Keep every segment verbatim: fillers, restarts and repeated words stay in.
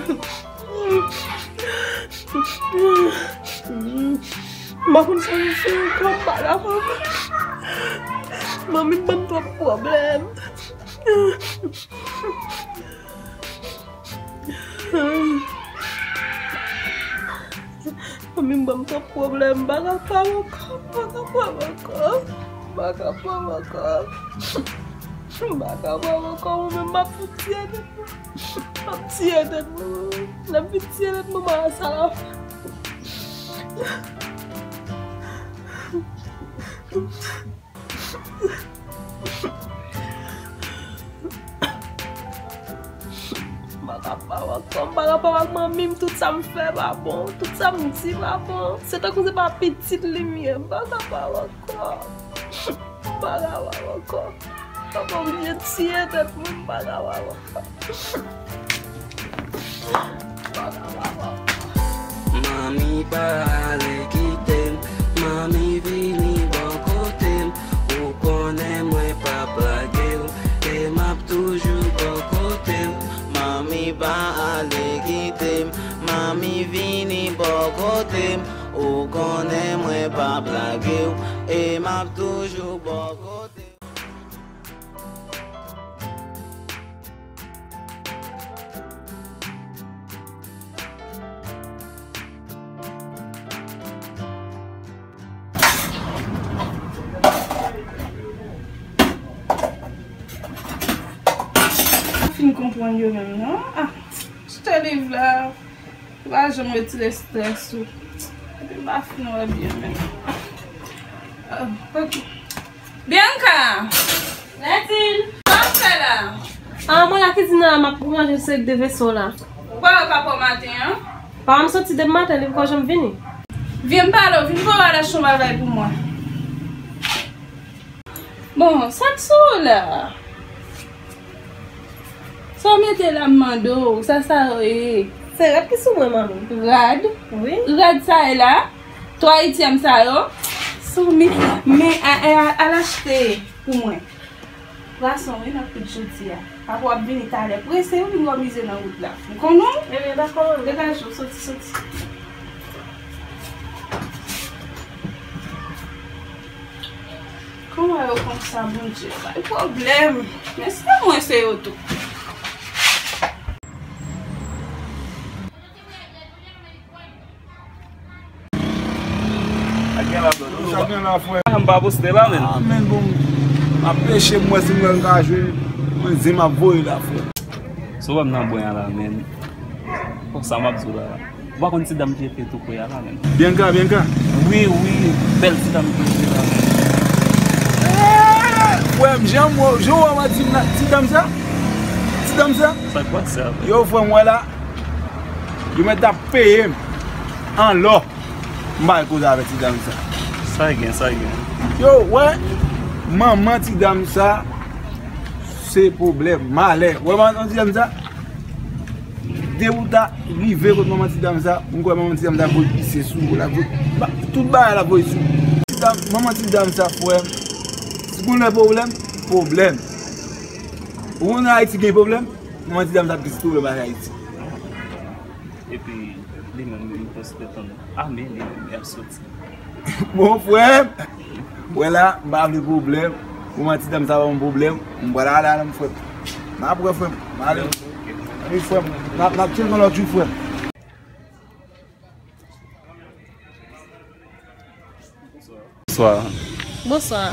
M pa konn sa m fè ankò, m pa kapab. Manmi ban m twòp pwoblèm. Manmi ban m twòp pwoblèm, m pa kapab ankò, m pa kapab ankò, m pa kapab ankò. M pa kapab ankò, mwen menm m ap fouti ede. M ap tiye tèt mwen. N ap vin tiye tèt mwen, mwen a sa la. M pa kapab ankò, m pa kapab ak manmi m, tout sa m fè pa bon, tout sa m di pa bon. Se tankou se pa pitit li m ye, m pa kapab ankò. M pa kapab ankò. Papa oblije tiye tèt mwen, m pa kapab ankò. M pa kapab ankò. Manmi pa ale kite m, manmi vini bò kote m, ou konnen mwen p ap lage w, e m ap toujou bò kote w. Manmi pa ale kite m, manmi vini bò kote m, ou konnen mwen p ap lage w, e m ap toujou bò kote w. Fin konprann yo menm non. Ah, achte liv la. Ou pa janm retire estrès ou. Epi m pa fin wè byen menm. Ah, ok. Bianca! Nadine! Sa w ap fè la? Ah, mwen la kizin nan la, m ap ranje seri de veso la. Ou pa wè papa w maten an? Papa m soti depi maten, li poko janm vini. Vye m pale w, vin voye al achte yon bagay pou mwen. Bon, sa k sou ou la? Sa w mete la m mande w, sa sa yo ye? Se rad ki sou mwen, manmi. Rad? Wi. Rad sa ye la? Twa ityèm sa yo? Sou mi, men a, a, al achte pou mwen. Pwason wi n ap kwit jodi a. Papa w ap vini talè prese, ou vin wè mize nan wout la. M konnen w. Ebyen, dakò, manmi. Degaje w, soti, soti. Kòman yo konsa, Bondye? Bay pwoblèm. Men se mwen, se yo tou. Sa gen la, frè? M pa poste la, men. Ah, men bon. M ap peche, m wè si m wè m ka jwe. Mwen, zen m ap voye la, frè. Sou wè m nan bwen an la, men. Bon, sa m ap di w la. Ou pa konn ti dam ki rete tou pre a la menm? Bianca, Bianca. Wi, wi, bèl ti dam ki rete la. Eh, frè m, jan m wè, jan w wè manti m nan, ti dam sa? Ti dam sa? Sa k pase avè? Yo, frè m, wè la. Yo mèt ap peye m an lò. M pa al koze avèk ti dam sa. Sa gen, sa gen. Yo, wè, manman ti dam sa, se pwoblèm, malè. Wè, manman ti dam sa, depi w ta rive kot manman ti dam sa, m kwè manman ti dam sa voye pise sou ou, l ap voye, ba, tout bagay l ap voye sou ou. Ti dam, manman ti dam sa, frè m, si gon lè pwoblèm, pwoblèm. Ou konn Ayiti gen pwoblèm? Manman ti dam sa ap gen pwoblèm ak Ayiti. Epi, li menm, li poste tann. Ah, men li menm, li ap soti. Bon, frè m, wè la, m pa vle pwoblèm. Manman ti dam sa pa yon pwoblèm. M pral ale, ale, m frè m. M ap wè, frè m. M ale. Wi, frè m. N ap, n ap tcheke yon lòt jou, frè m. Bonswa. Bonswa.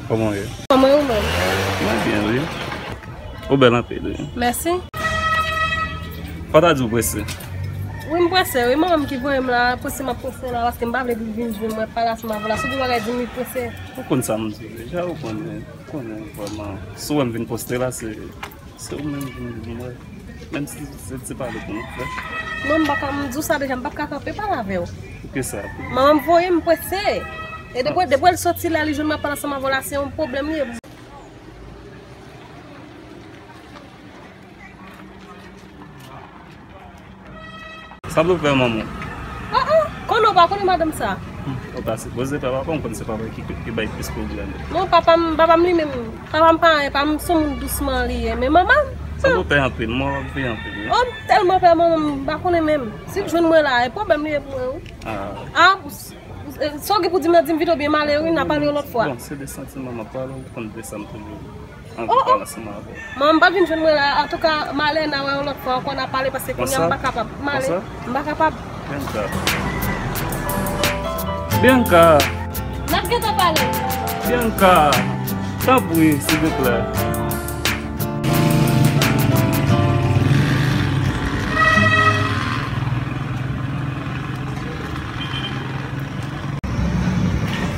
Kòman w ye? Kòman w ye ou menm? Mwen byen, wi. Ou bèl anpil, wi. Mèsi. Fò ta di w prese. Wi, m prese, wi. Manman m ki voye m la, prese m ap prese la, paske m pa vle pou l vin jwenn mwen pa la, si m ap la. Sou bagay di m li prese. Ou konn sa m di w deja, ou konnen, ou konnen vrèman. Si w wè m vin poste la, se Se ou menm ki vin di mwen, menm si se ti pale pou nou fè. Non, m pa ka, m di w sa deja, m p ap ka kanpe pale avè w. Poukisa? Manman m voye m prese. E depi, depi l soti la, li jwenn mwen ap pale ansanm avè w la, se yon pwoblèm li ye. Sa pou fè manman w? Ah, ah, konnen w pa konnen madanm sa. Hmm, ou pa sipoze fè papa m konn se papa ki, ki bay plis pwoblèm. Non, papa m, papa m li menm, papa m pa anyen, papa m se yon moun dousman li ye. Men manman m, Sa mwen pè anpil, mwen ap veye anpil, wi. Oh, m tèlman pè, mwen menm, m pa konnen menm. Si l jwenn mwen la, e pwoblèm li ye pou mwen, wi. Ah. Ah, s-, s-, sa w gen pou di m nan, di m vit oubyen m ale, wi, n a pale yon lòt fwa. Bon, se de santiman m ap pale, ou konn de sa m toujou anvi pale ansanm avè w. Mwen, m pa vin jwenn mwen la, antouka, m ale, n a wè yon lòt fwa ankò, n a pale, paske kounye a m pa kapab. M ale, m pa kapab. Bianca. Bianca. N ap gentan pale. Bianca, tanpri, silvouplè.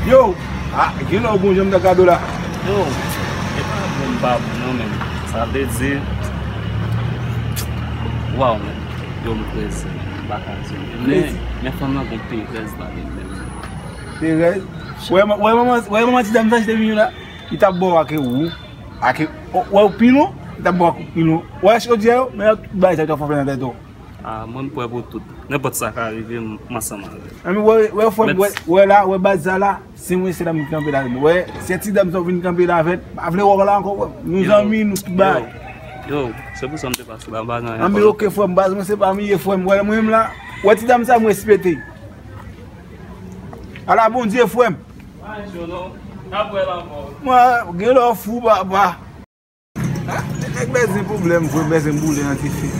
Yo, ah, gen lè w bon jan m ta gade w la. Yo, e pa bon m pa bon non, men sa vle di, waw, men, yo, m prese, m pa ka di. Men, men fanm nan gon perèz nan li menm. Perèz? Wè, wè manman, wè manman ti dam sa ki te vini la, li t ap ba w ake ou, ake, wè ou pilon, li t ap ba w ake pilon. Wè chodiè yo, men tout bagay sa yo t ap fè nan tèt ou. Ah, mwen m prè pou tout. Nenpòt sa ka rive, m, m ansanm avè w. Ann, wè, wè, frè m, wè, wè la, wè baz sa la, se mwen, se dam ki kanpe la avè m. Wè, se ti dam sa w vin kanpe la avè l, m pa vle wè w la ankò, frè m. Nou zanmi, nou tout bagay. Yo, yo, se pou sa m te pase la, m pa gen anyen. Ann, men ok, frè m, baz mwen se pa m ye, frè m. Wè, mwen menm la, wè ti dam sa, m respekte. Ala Bondye, frè m. Mwen, gen lè w fou, papa. Ah, nèg bèzen pwoblèm, frè, bèzen boule nan ti fi.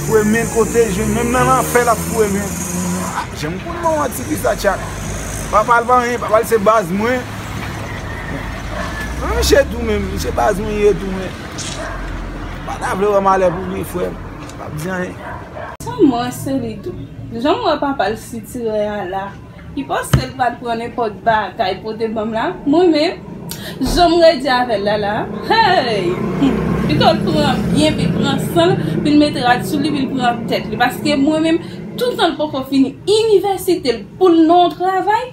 Foure men kote l jwenn, menm nan lanfè l ap foure men. Ah, jan m konn manman ti fi sa tchak. Papa l pa anyen, papa l se baz mwen. Men misye tou menm, misye baz mwen ye tou men. Pa ta vle wè malè pou li, frè m. Pa di anyen. Sèlman se li tou. Jan m wè papa l sitirè a la. Li panse l pral pran nenpòt bagay pote ban m la. Mwen menm, jan m redi avè l la la, hey! Pito l pran byen, pi l pran san l, pi l mete rad sou li, pi l pran tèt li. Paske mwen menm, toutan l poko fini inivèsite l pou l nan yon travay,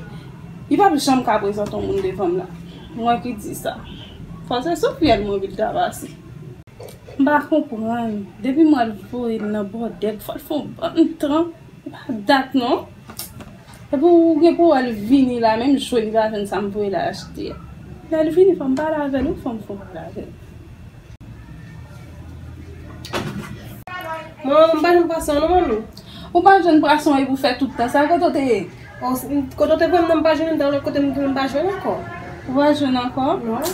li p ap janm ka prezante yon moun devan m la. Mwen ki di sa. Fò se sou fyèl mwen pi l ta pase. M pa konprann. Depi m wè l voye l nan bòdèl, fò l fè yon bann tan. E pa dat non. Epi ou gen pou wè l vini la, menm jwe li pa jwenn sa m voye l achte a. Lè l vini, fò m pale avè l, wi, fò m fè yon pale avè l. Mwen, m pa jwenn pwason non, manmi. Ou pa jwenn pwason epi w fè tout tan sa, kote w te ye? O, s-, kote w te pran m nan, m pa jwenn, nan lòt kote m, m pa jwenn ankò. Ou pa jwenn ankò? Non.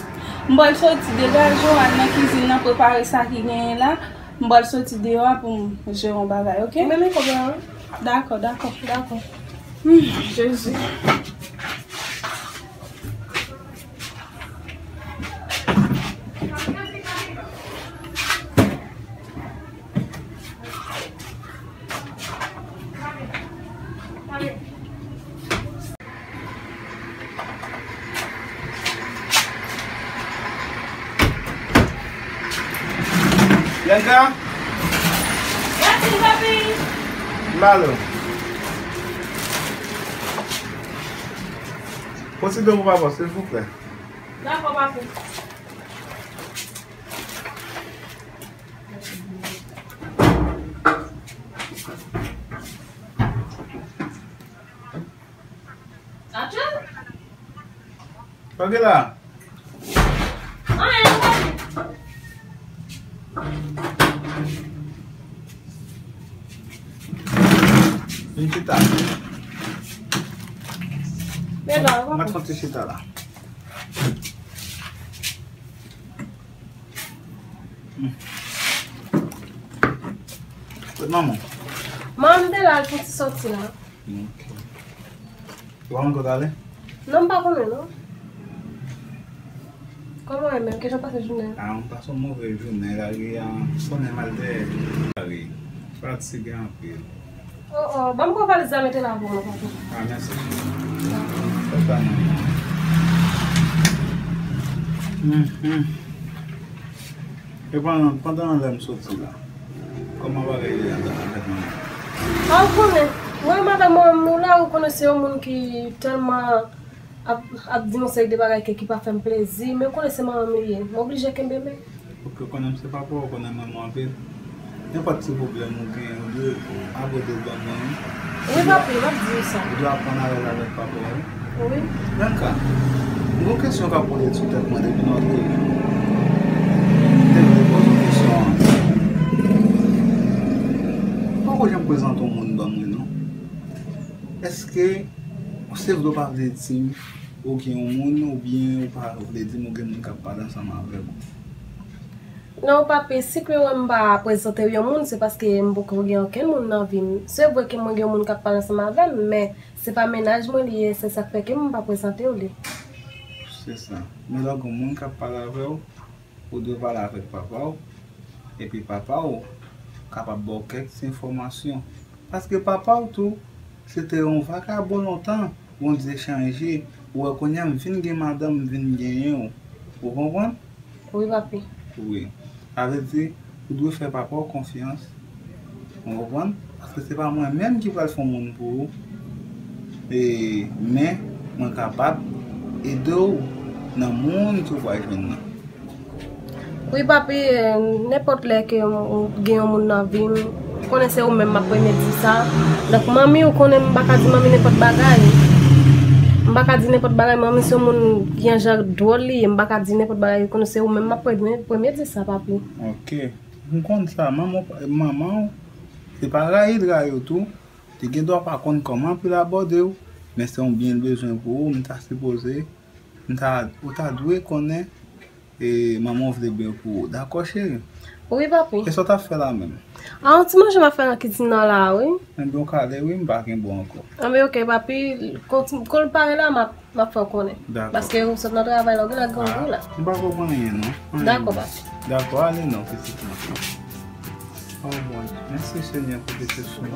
M pral soti, degaje w, al nan kizin nan, prepare sa ki genyen la. M pral soti deyò a pou m jere yon bagay, oke? Ou menm e kòb la, wi. Dakò, dakò, dakò. Hmm, Jezi. Bianca? Gade, papi. M ale. Pran ti dlo pou papa, silvouplè. Dakò, papi. Atchè! Sa w gen la? Anyen, papi. Vin chita. Mèt la, mèt yon ti chita la. Kot manman? Manman m te la, l fouti soti la. Ok. Ou pa konn kote ale? Non, m pa konnen, non. Kòman w ye menm? Kijan w pase jounen an? Ah, m pase yon move jounen, lari a, konnen m al dèyè lari. Fatige anpil. Oh, oh, ban m pran valiz la mete la pou mwen, papi. Ah, mèsi. Fè sa non. Hmm, hmm. E pandan, pandan lè m soti la, kòman bagay ye avèk manman? Ah, ou konnen, mwen menm avèk manman m nou la, ou konnen se yon moun ki tèlman ap, ap di yon seri de bagay ke ki pa fè m plezi, men ou konnen se manman m li ye, m oblije kenbe men. Ok, ou konnen m se papa w, ou konnen m renmen w anpil. Nenpòt ti pwoblèm ou genyen, ou dwe abòde l ban mwen, wi. Wi, papi, m ap di w sa. Ou dwe aprann alèz avèk papa w, wi. Wi. Bianca, m gen yon kesyon k ap wole sou tèt mwen depi nan lòt jou. M te vle poze w kesyon an. Ou janm prezante yon moun ban mwen non. Èske se vle ou pa vle di m ou gen yon moun oubyen ou pa vle di m ou gen moun k ap pale ansanm avè w? Non, papi, si ke w wè m pa prezante w yon moun, se paske m poko gen okenn moun nan vi m. Se vre ke mwen gen yon moun k ap pale ansanm avè m, men se pa mennaj mwen li ye, se sa k fè ke m pa prezante w li. Se sa. Men lè w gen yon moun k ap pale avè w, ou dwe pale avèk papa w, epi papa w kapab ba w kèk ti enfòmasyon. Paske papa w tou, se te yon vakabon lontan, Bondye chanje, ou wè kounye a m vin gen madanm, m vin genyen w. Ou konprann? Wi, papi. Wi. Sa vle di, ou dwe fè papa w konfyans. Ou konprann? Paske se pa mwen menm ki pral fè yon moun pou ou. E, men, mwen kapab ede w nan moun ke w pral jwenn nan. Wi, papi, e, nenpòt lè ke m gen yon moun nan vi m, ou konnen se ou menm m ap premye di sa. Donk, manmi, ou konnen m pa ka di manmi nenpòt bagay. M pa ka di nenpòt bagay, manmi se yon moun ki yon jan dwòl li ye, m pa ka di nenpòt bagay, ou konnen se ou menm m ap premye, premye di sa, papi. Ok. M konn sa, manman w, manman w, se pa rayi l rayi w tou. Li gen dwa pa konn kòman pou l abòde w, men se yon byen l bezwen pou ou, m ta sipoze, m ta, ou ta dwe konnen, e, manman w vle byen pou ou. Dakò, cheri? Wi, papi. E sa w t ap fè la menm? A, yon ti manje m ap fè nan kizin nan la, wi. Enben, w ka ale, wi, m pa gen bon ankò. Enben, ok, papi, kon, kon l pare la, m ap M ap fè w konnen. Dakò. Paske ou sot nan travay la, ou genlè grangou la. M pa konprann anyen, non. Anyen. Dakò, papi. Dakò, ale non, pitit mwen. Oh, Bondye. Mèsi, Senyè, pou pete sou mwen.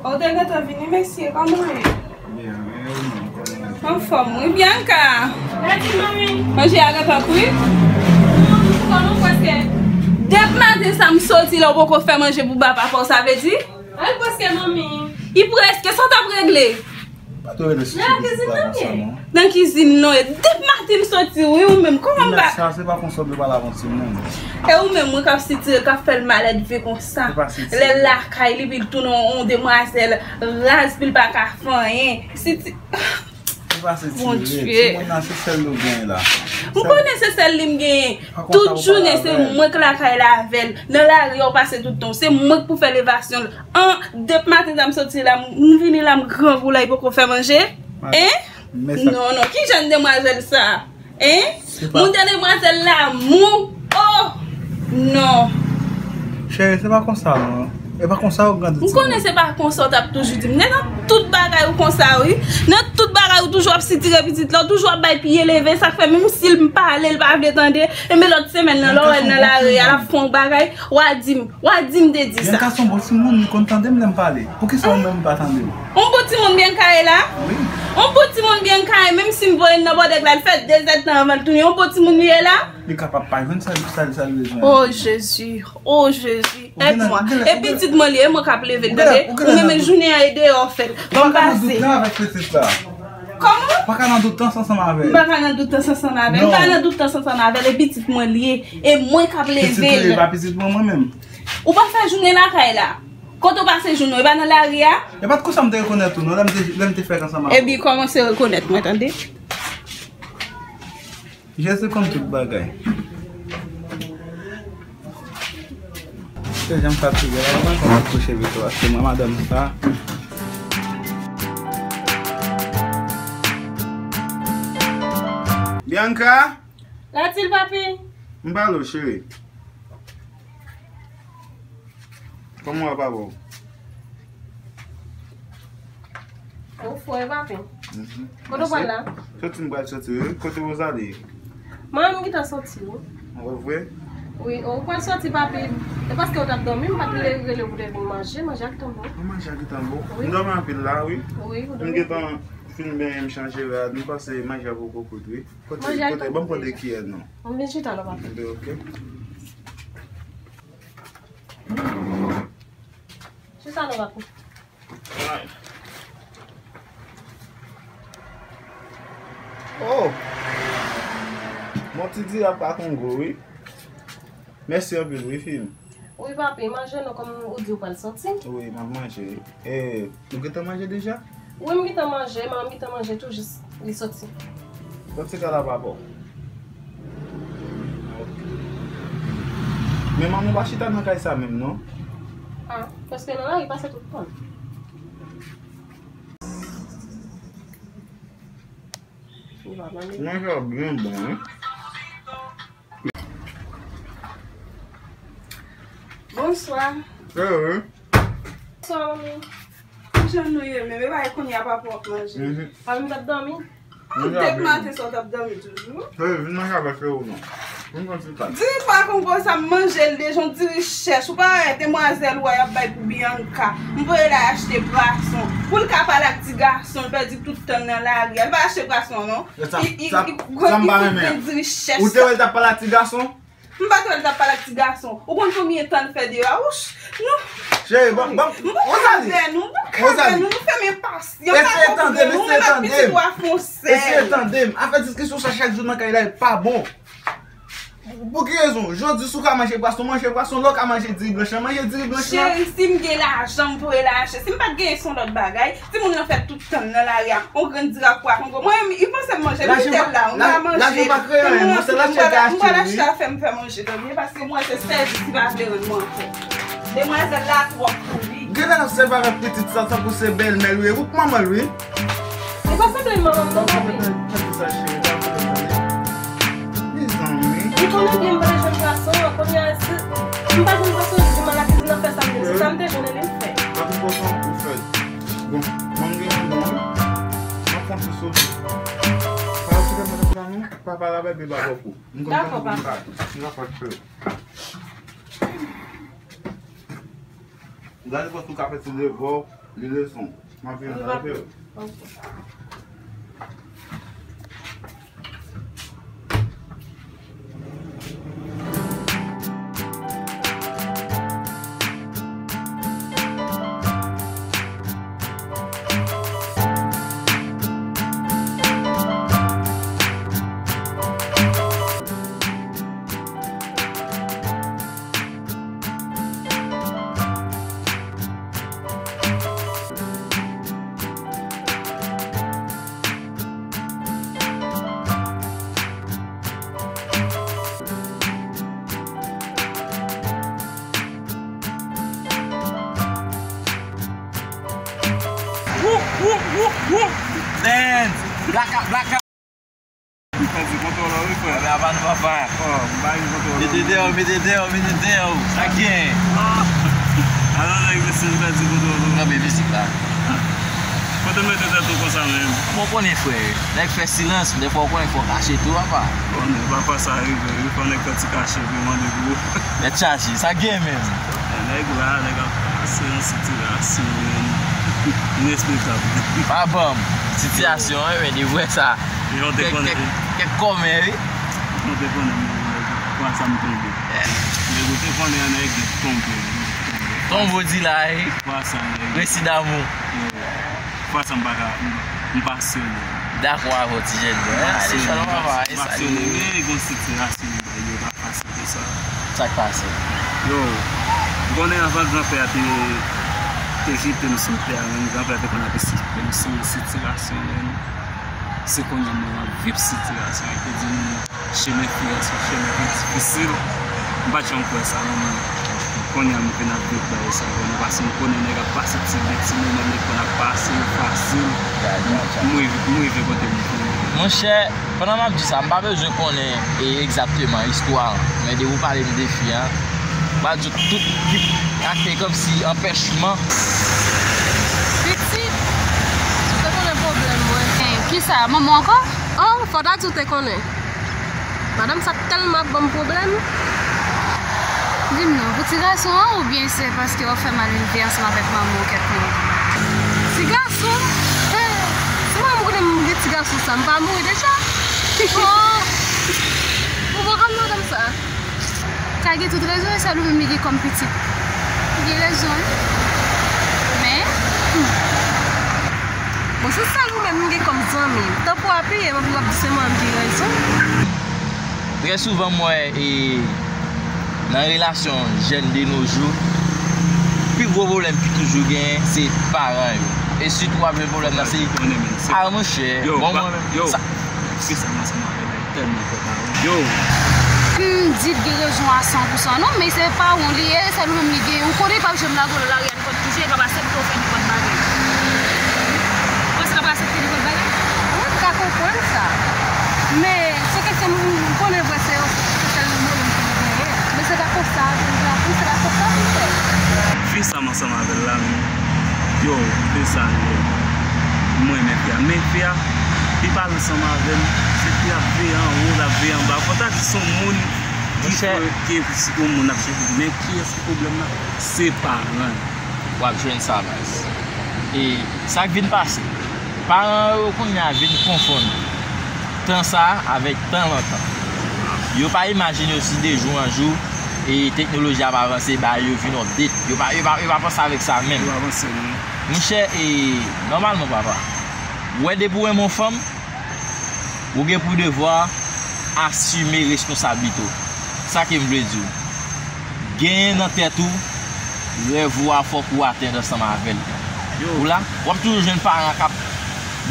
Ou te gentan vini, mesye, kòman w ye? Byen, men ou menm, kòman w ye? Anfòm, wi, Bianca. Mèsi, manmi. Manje a gentan kwit? Non, m poko, non, prèske. Depi maten sa m soti la, ou poko fè manje pou ba papa w, sa vle di? Al prèske, manmi. I prèske, sa w t ap regle? Pa t rele sou ti pitit la konsa, non. Nan kizin, non. E depi maten m soti, wi, ou menm, kòman m pa... Sa, se pa konsa w dwe pale avè yon timoun. E ou menm, wi, k ap sitire, k ap fè l malelve konsa. Se pa sitire. Lè l lakay li, pi l tounen yon, yon demwazèl raz, pi l pa ka fè anyen. Siti... Se pa sitire. Bondye. Timoun nan, se sèl li w genyen la. M konnen se sèl li m genyen. Tout jounen, se mwen k lakay la avè l. Nan lari a, w pase tout tan w. Se mwen k pou fè levasyon l. An, depi maten sa m soti la, m vini la, m grangou la, li poko fè manje. Hein? Non, non, ki jèn demwazèl sa? Hein? Moun te demwazèl la, mou. Oh! Non. Cheri, se pa konsa, non. E pa konsa ou grandi, timoun. M konnen se pa konsa ou t ap toujou di m. Men nan tout bagay ou konsa, wi. Nan tout bagay ou toujou ap sitire pitit la, ou toujou ap bay pye leve, sa k fè menm si l m pale, l pa vle tande. Enben lòt semèn nan, lè w wè l nan lari a, l ap fè yon bagay, w a di m, w a di m te di sa. Bianca se yon bon timoun, li konn tande m lè m pale. Poukisa ou menm ou pa tande l? Yon bon timoun Bianca ye la? Wi. Yon bon timoun Bianca ye, menm si m voye l nan bòdèk la, l fè de zèdtan anvan l tounen, yon bon timoun li ye la? Li kapab pa jwenn sa, sa, sa l bezwen. Oh, Jezi. Oh, Jezi. Èd mwen. E pitit mwen li ye, e mwen k ap leve l, tande? Ou menm jounen an e deyò w fè l. Ban m pase. Kòman? Pa ka nan doutans ansanm avè l. M pa ka nan doutans ansanm avè l. M pa nan doutans ansanm avè l. E pitit mwen li ye. E mwen k ap leve l. Pitit ou ye, pa pitit mwen, mwen menm. Ou pa fè jounen lakay la. Kote w pase jounen w, e pa nan lari a? E pa t konsa m te rekonèt ou, non, lè m te, lè m te fèk ansanm avè w. Epi kòmanse rekonèt mwen, tande? Jezi konn tout bagay. Se jan m fatige la, mwen pa ka kouche pito, paske mwen madanm sa. Bianca! Latil, papi? M pale w, cheri. Kòman w ap avè w? Ou fò wi, papi. Mhm. Kote w pral la? Soti m pral soti wi. Kote Rosalie? Manman m gentan soti wi. An vre? Wi, ou pral soti, papi. E paske ou t ap dòmi, m pa t rele, rele w pou te vin manje, manje a gentan bon. An, manje a gentan bon? Wi. M dòmi anpil la wi. Wi, ou dòmi. M gentan fin benyen, m chanje rad, m panse manje a poko kwit wi. Kote, kote, ban m pran de kiyè non. Ann vin chita non, papi. Ann vin, ok. Chita non, papi. Ay. Oh! Mon ti di ap pa Kongo, wi. Mèsi anpil, wi, fi m. Wi, papi, manje non, kòm ou di ou pral soti. Wi, m ap manje. E, ou gentan manje deja? Wi, m gentan manje, manman m gentan manje tou jis li soti. Soti ka la, papa w. Ok, Men manman pa chita nan kay sa menm, non. Ah, paske nan lari pase tout tan. Manje a byen bon, wi. Bonswa. Hey, wi. Bonswa, manmi. Kijan nou ye menm? E pa kounye a papa w ap manje. Mhm. Manmi t ap dòmi? Manje a byen bon. Depi maten sa w t ap dòmi toujou? Hey, vin manje avèk frè ou non. Vin pran ti plat. Diri pa kongo sa m manje l deja, yon diri chèch. Ou pa wè demwazèl ou a y ap bay pou Bianca. M voye l al achte pwason. Pou l ka pale ak ti gason, l pèdi tout tan nan lari a. Li pa achte pwason non. Sa, i, i, sa, i, sa m pa renmen an. Ou te wè l t ap pale ak ti gason? M pa t wè l t ap pale ak ti gason. Ou konn konbyen tan l fè deyò a? Wouch, nou. Cheri, bon, bon, Wozali. Nou, nou, nou fèmen pasyan. Eseye tande m, eseye tande m. Eseye tande m. Afè diskisyon sa chak jou nan kay la, e pa bon. Pou ki rezon? Jodi, si w ka manje pwason, manje pwason. Lè w ka manje diri blanch lan, manje diri blanch lan. Cheri, si m gen lajan, m voye l al achte. Si m pa t genyen, se yon lòt bagay. Timoun nan fè tout tan nan lari a. On grenn diri ak pwa kongo. Mwen, li panse m manje, m te la. M pa manje. Lajan pa kreye anyen, non, se lachè ki achte li. M pral achte afè m fè manje, tande, paske mwen se sèvis li pa vle rann mwen ankò. Demwazèl la twòp pou li. Gen nan sèvi avèk pitit sa, tankou se bèlmè l wi, ou k manman l wi. Li pa sanble manman m non, papi. Mezanmi. Li konnen byen m pa jwenn pwason an, kounye a, si m pa jwenn pwason, li di m al lakizin nan fè sa m vle. Se sa m te jwenn, e li m fè. Papi pwason ou fè. Bon, mwen gen yon bon. Mwen fè yon ti soti. Pa okipe madanm sa non, papa la bebe ba bòkou. Dakò, papa. M ka fè. Gade kòman ou ka fè ti devò, li leson. M ap vin avè w. Dance! Blackout, blackout! M pèdi kontwòl la wi frè. Anben apa nou papa. Oh, m pa gen kontwòl la. Mete deyò, mete deyò, mete deyò. Sa gen. Alò nèg mesye m pèdi kontwòl la. Kanpe mizik la. Kote m mete tèt ou konsa menm? Bon, ou konnen frè. Nèg fè silans, dèfwa ou konnen fò w kache tou papa. Bon, nèg papa sa rive wi, fò nèg fè ti kache pou mande pou ou. Tèt chaje, sa gen menm. Nèg la, nèg ap pase yon sitiyasyon, men, inesplikab. Pa ban m. Sitiyasyon, wi, men de vrè sa. Jan w te konnen. Kèk, kèk kòmè, wi. Jan w te konnen, men, nèg, kwa sa m tonbe. Nèg ou te konnen an, nèg tonbe. Tonbe w di la, wi. Kwa sa, nèg. Resi damou. Kwa sa m pa ka, m, m pasyone. Dakò avè w, ti jèn. M pasyone, m pasyone, men gon sitiyasyon, nèg yo pa fasil pou sa. Sa k pase? Yo, m konnen anvan granpè a te, te jete m sou tè a, men granpè a te konn ap esplike m sou sitiyasyon, men se kounye a mwen ap viv sitiyasyon. Li te di m, chemen fi a se yon chemen ki difisil. M pa t janm kwè sa, men kounye a m vin ap viv bagay sa vrèman, paske m konnen nèg ap pase ti, ti moman, nèg konn ap pase yo fasil. M rive, m rive kote m konnen. Monchè, pandan m ap di sa, m pa bezwen konnen e egzakteman istwa an, men depi w pale m de fi an, m pral di w tout ki karakte kòmsi anpèchman. Pitit, ou te konnen pwoblèm mwen. Kisa, manman w ankò? Oh, fò w ta di w te konnen. Madanm sa tèlman ap ban m pwoblèm. Di m non, pou ti gason an oubyen se paske w ap fè malelve ansanm avèk manman w kèk moun? Ti gason? Hey, si mwen m konnen m gen ti gason sa, m pa mouri deja? Oh, ou poko konn madanm sa? Ka gen tout rezon, e sèl ou menm li gen kòm pitit. Li gen rezon, wi. Men, hmm. Bon, se sèl ou menm li gen kòm zanmi. Tanpou apiye, m ap di w ap di se mwen menm ki gen rezon. Trè souvan, m wè, e, nan relasyon jèn de nos jours, pi gwo pwoblèm ki toujou genyen, se paran yo. E sitou w ap jwenn pwoblèm nan, se, a, monchè, bon, mwen menm, sa, Kisa m ansanm avè nèg tèlman fè pa wè. Yo, M di l gen rezon a san pou san non, men se pa wont li ye, sèl ou menm li gen. Ou konnen l p ap janm lage w nan lari a, li p ap bouje, li p ap aksepte w fè nenpòt bagay. Ou panse l ap aksepte nenpòt bagay? Wi, m ka konprann sa. Men, se kesyon m, m konnen vre se, se sèl mwen menm ki li genyen. Men se pa konsa, se pa konsa pou l fè. Fi sa m ansanm avè l la, men, yo, fi sa, yo, m renmen fi a. Men fi a, li pale ansanm avè m, se fi ap veye anwo, l ap veye anba. Fò ta di se yon moun ki, ki, yon moun ap chèche. Men kiyès ki pwoblèm nan? Se paran l. W ap jwenn sa, baz. E sa k vin pase, paran yo kounye a vin konfonn tan sa a avèk tan lontan. Yo pa imajine yo si de jou an jou, e teknoloji ap avanse, bagay yo vin update. Yo pa, yo pa, yo pa panse avèk sa menm. Yo avanse, non. Monchè, e, nòmalman, papa, ou wè depi w renmen yon fanm, ou gen pou devwa asime responsablite w. Sa ke m vle di w. Genyen nan tèt ou, rèv ou a fòk ou atenn ansanm avè l. Ou la, w ap toujou jwenn paran k ap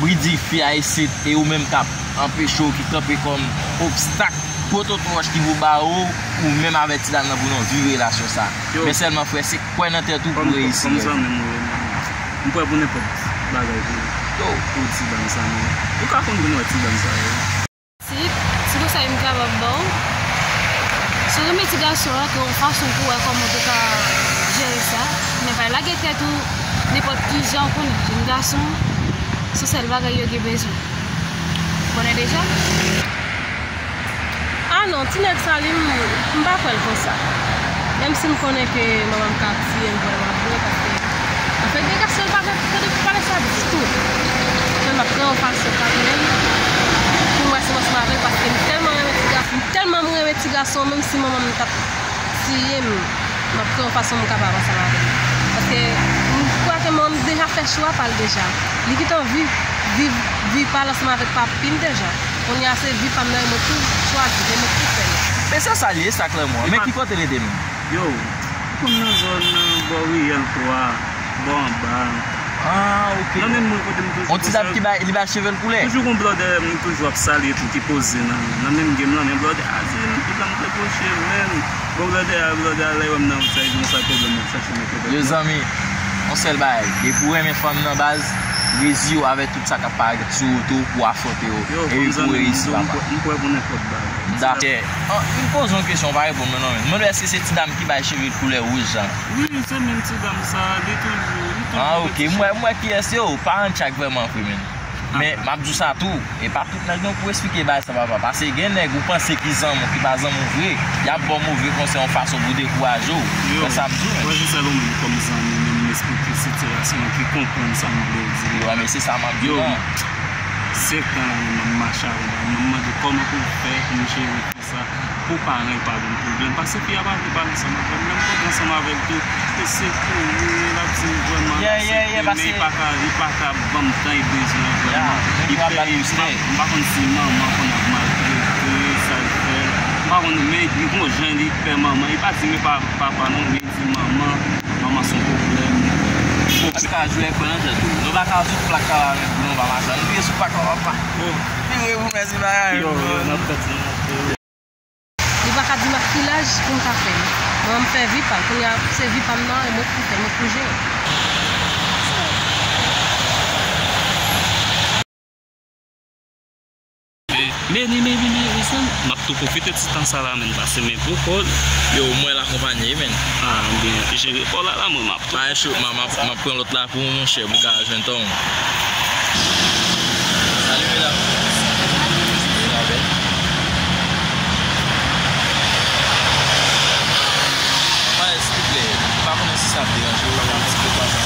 bridife a isit, e ou menm k ap anpeche w, ki kanpe kòm obstak, pwototo wòch ki pou ba ou, ou menm avè ti dam nan pou nou viv relasyon sa. Men sèlman, frè, se kwè nan tèt ou pou reyisi. Kòm zanmi m ou ye, m prè pou nenpòt bagay pou, pou ti dam sa, men ou ka konn pou nou wè ti dam sa, wi. Si, si konsèy m kapab ba w, si w renmen ti gason an, gen yon fason pou w wè kòman w te ka jere sa, men pa lage tèt ou nenpòt ki jan, w konnen, jèn gason, se sèl bagay yo gen bezwen. Ou konnen deja? Ah non, ti nèg sa li, m, m pa kwè l konsa. Menm si m konnen ke manman m ka tiye m vrèman vre, paske anfèt, de gason pa gen tande pou pale sa ditou. Men m ap pran yon fason kanmenm pou m wè si m ansanm avè l, paske m tèlman renmen ti gason, m tèlman m renmen ti gason, menm si manman m t ap tiye m, m ap pran yon fason m kapab ansanm avè l. Paske m kwè ke manman m deja fè chwa pa l deja. Li gentan viv, viv vi pa l ansanm avèk papi l deja. Kounye a se vi pa m nan, e mwen ki chwazi, e mwen ki fè l. Men se sa l ye, sa k lanmou an. Men ki kote l rete menm? Yo, m konn nan zòn, nan bò Riyèl twa, bò anba. Ah, ok. Nan menm mwen kote m toujou. On ti dam ki bay, li bay cheve l koulè. Toujou gon blòdè m toujou ap salye tou ki poze nan, nan menm game lan, men blòdè a di m, li ban m trè gwo cheve, men bon, blòdè a, blòdè a, lè y wè m nan wout sa, li di m sa pwoblèm, m ap chache mete dòt. Yo zanmi, yon sèl bagay, depi w renmen fanm nan baz, reziye w avèk tout sa k ap parèt sou wout ou pou afwonte yo. Yo, epi pou w reyisi, papa. M prè pou nenpòt bagay. M dakò. An, m poze yon kesyon, w pa reponn mwen non, men. Mwen, èske se ti dam ki bay cheve l koulè wouj sa? Wi, se menm ti dam sa, li toujou, li toujou. Ah, ok. M wè, m wè kiyès yo, pa an tchak vrèman vre, men. Men, m ap di w sa tou, e pa tout nèg non pou esplike bagay sa, papa. Paske gen nèg ou panse ki zanmi w, ki pa zanmi w vre, y ap ba w move konsèy yon fason pou dekouraje w. Yo, wè sa m di w, men. Wè, se sèl ou menm kòm zanmi, menm m esplike sitiyasyon an ki konprann sa m vle di. Yo, men se sa m ap di w lan. Senk tan la, m ap mache avè l, m ap mande kòman pou l fè pou m jere sa, pou paran l pa ban m pwoblèm, paske fi a pa vle pale ansanm avè m, lè m kontre ansanm avè l tou, e se kouri, l ap di m vrèman l aksepte, men li pa ka, li pa ka ban m tan e bezwen an vrèman. Li pè, m pa, m pa konn si manman konn ap maltrete, sa l fè, m pa konn, men li gon jan li pè manman, li pa di men pa, papa non, men li di manman, manman se yon pwoblèm. Ou pa ka jwe ak blan nan tèt ou. Nou pa ka sou plak kalamè pou nou pa mache. Nou vire sou plak la, papa. Vire pou mèsi bagay. Yo, yo, n ap fè ti monte. Li pa ka di m ak ki laj pou m ka fè l. Mwen, m fè vi pa l. Kounye a, se vi pa m nan, e mwen k pou fè, mwen k pou jere. Meni, meni, meni, meni, m ap tou pwofite ti tan sa la, men, pase men pou kò l. Yo, mwen l akonpanye, men. Ah, byen, jere kò la, la, mwen, m ap tou. Pa enkyete, m ap, m ap, m ap pran lòt la pou ou, monchè, pou w ka jwenn tan w. Salut, medam. Sa bèl. Papa, silvouplè, m pa konnen si sa ap deranje w, yon ti pè konsa.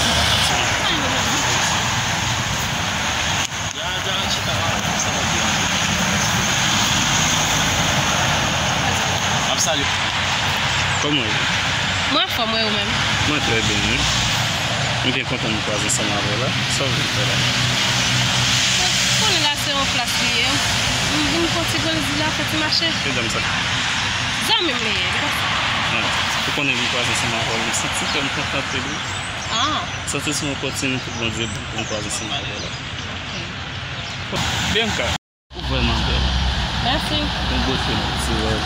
Ya, ya, chita la, sa pa deranje. M ap salye. Kòman w ye? Mwen anfòm, wi, ou menm? Mwen trè byen, wi. M byen kontan m kwaze ansanm avè w la. Sa w vin fè la? Ou konnen la se yon plas li ye. M vin fè yon ti grenn zile a, fè ti mache. Medam sa? Zanmi m li ye, li pa sa. Ah, ou konnen m kwaze ansanm avè w, m santi kè m kontan anpil, wi. Ah. Santi se yon opòtinite Bondye ban m pou m kwaze ansanm avè w la. Ok. Bianca. Ou vrèman bèl. Mèsi. Yon bote nan ti wòb.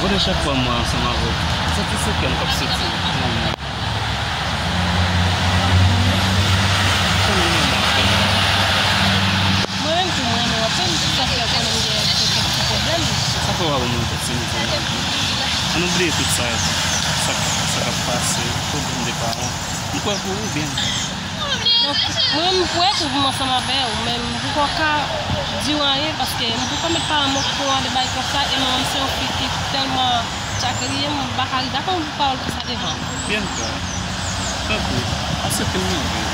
Mwen, chak fwa m wè ansanm avè w, m santi se kè m k ap soti nan men. Sa menm mwen, mwen ap fè. Mwen menm tou, mwen renmen w anpil, sa fè konnen m gen kèk ti pwoblèm. Sa fè w ap ban mwen tèt sezi konsa? Ann nou bliye tout sa, sa, sa k ap pase, pwoblèm de paran. M kwè pou ou byen. Donk, mwen menm, m kwè pou m ansanm avè w, men m poko ka di w anyen, paske m poko met paran m okouran de bagay konsa, e manman m se yon fi ki tèlman tchakriye, m pa ka ri dakò pou pawòl konsa devan l. Bianca, tanpri, aksepte m nan vi w.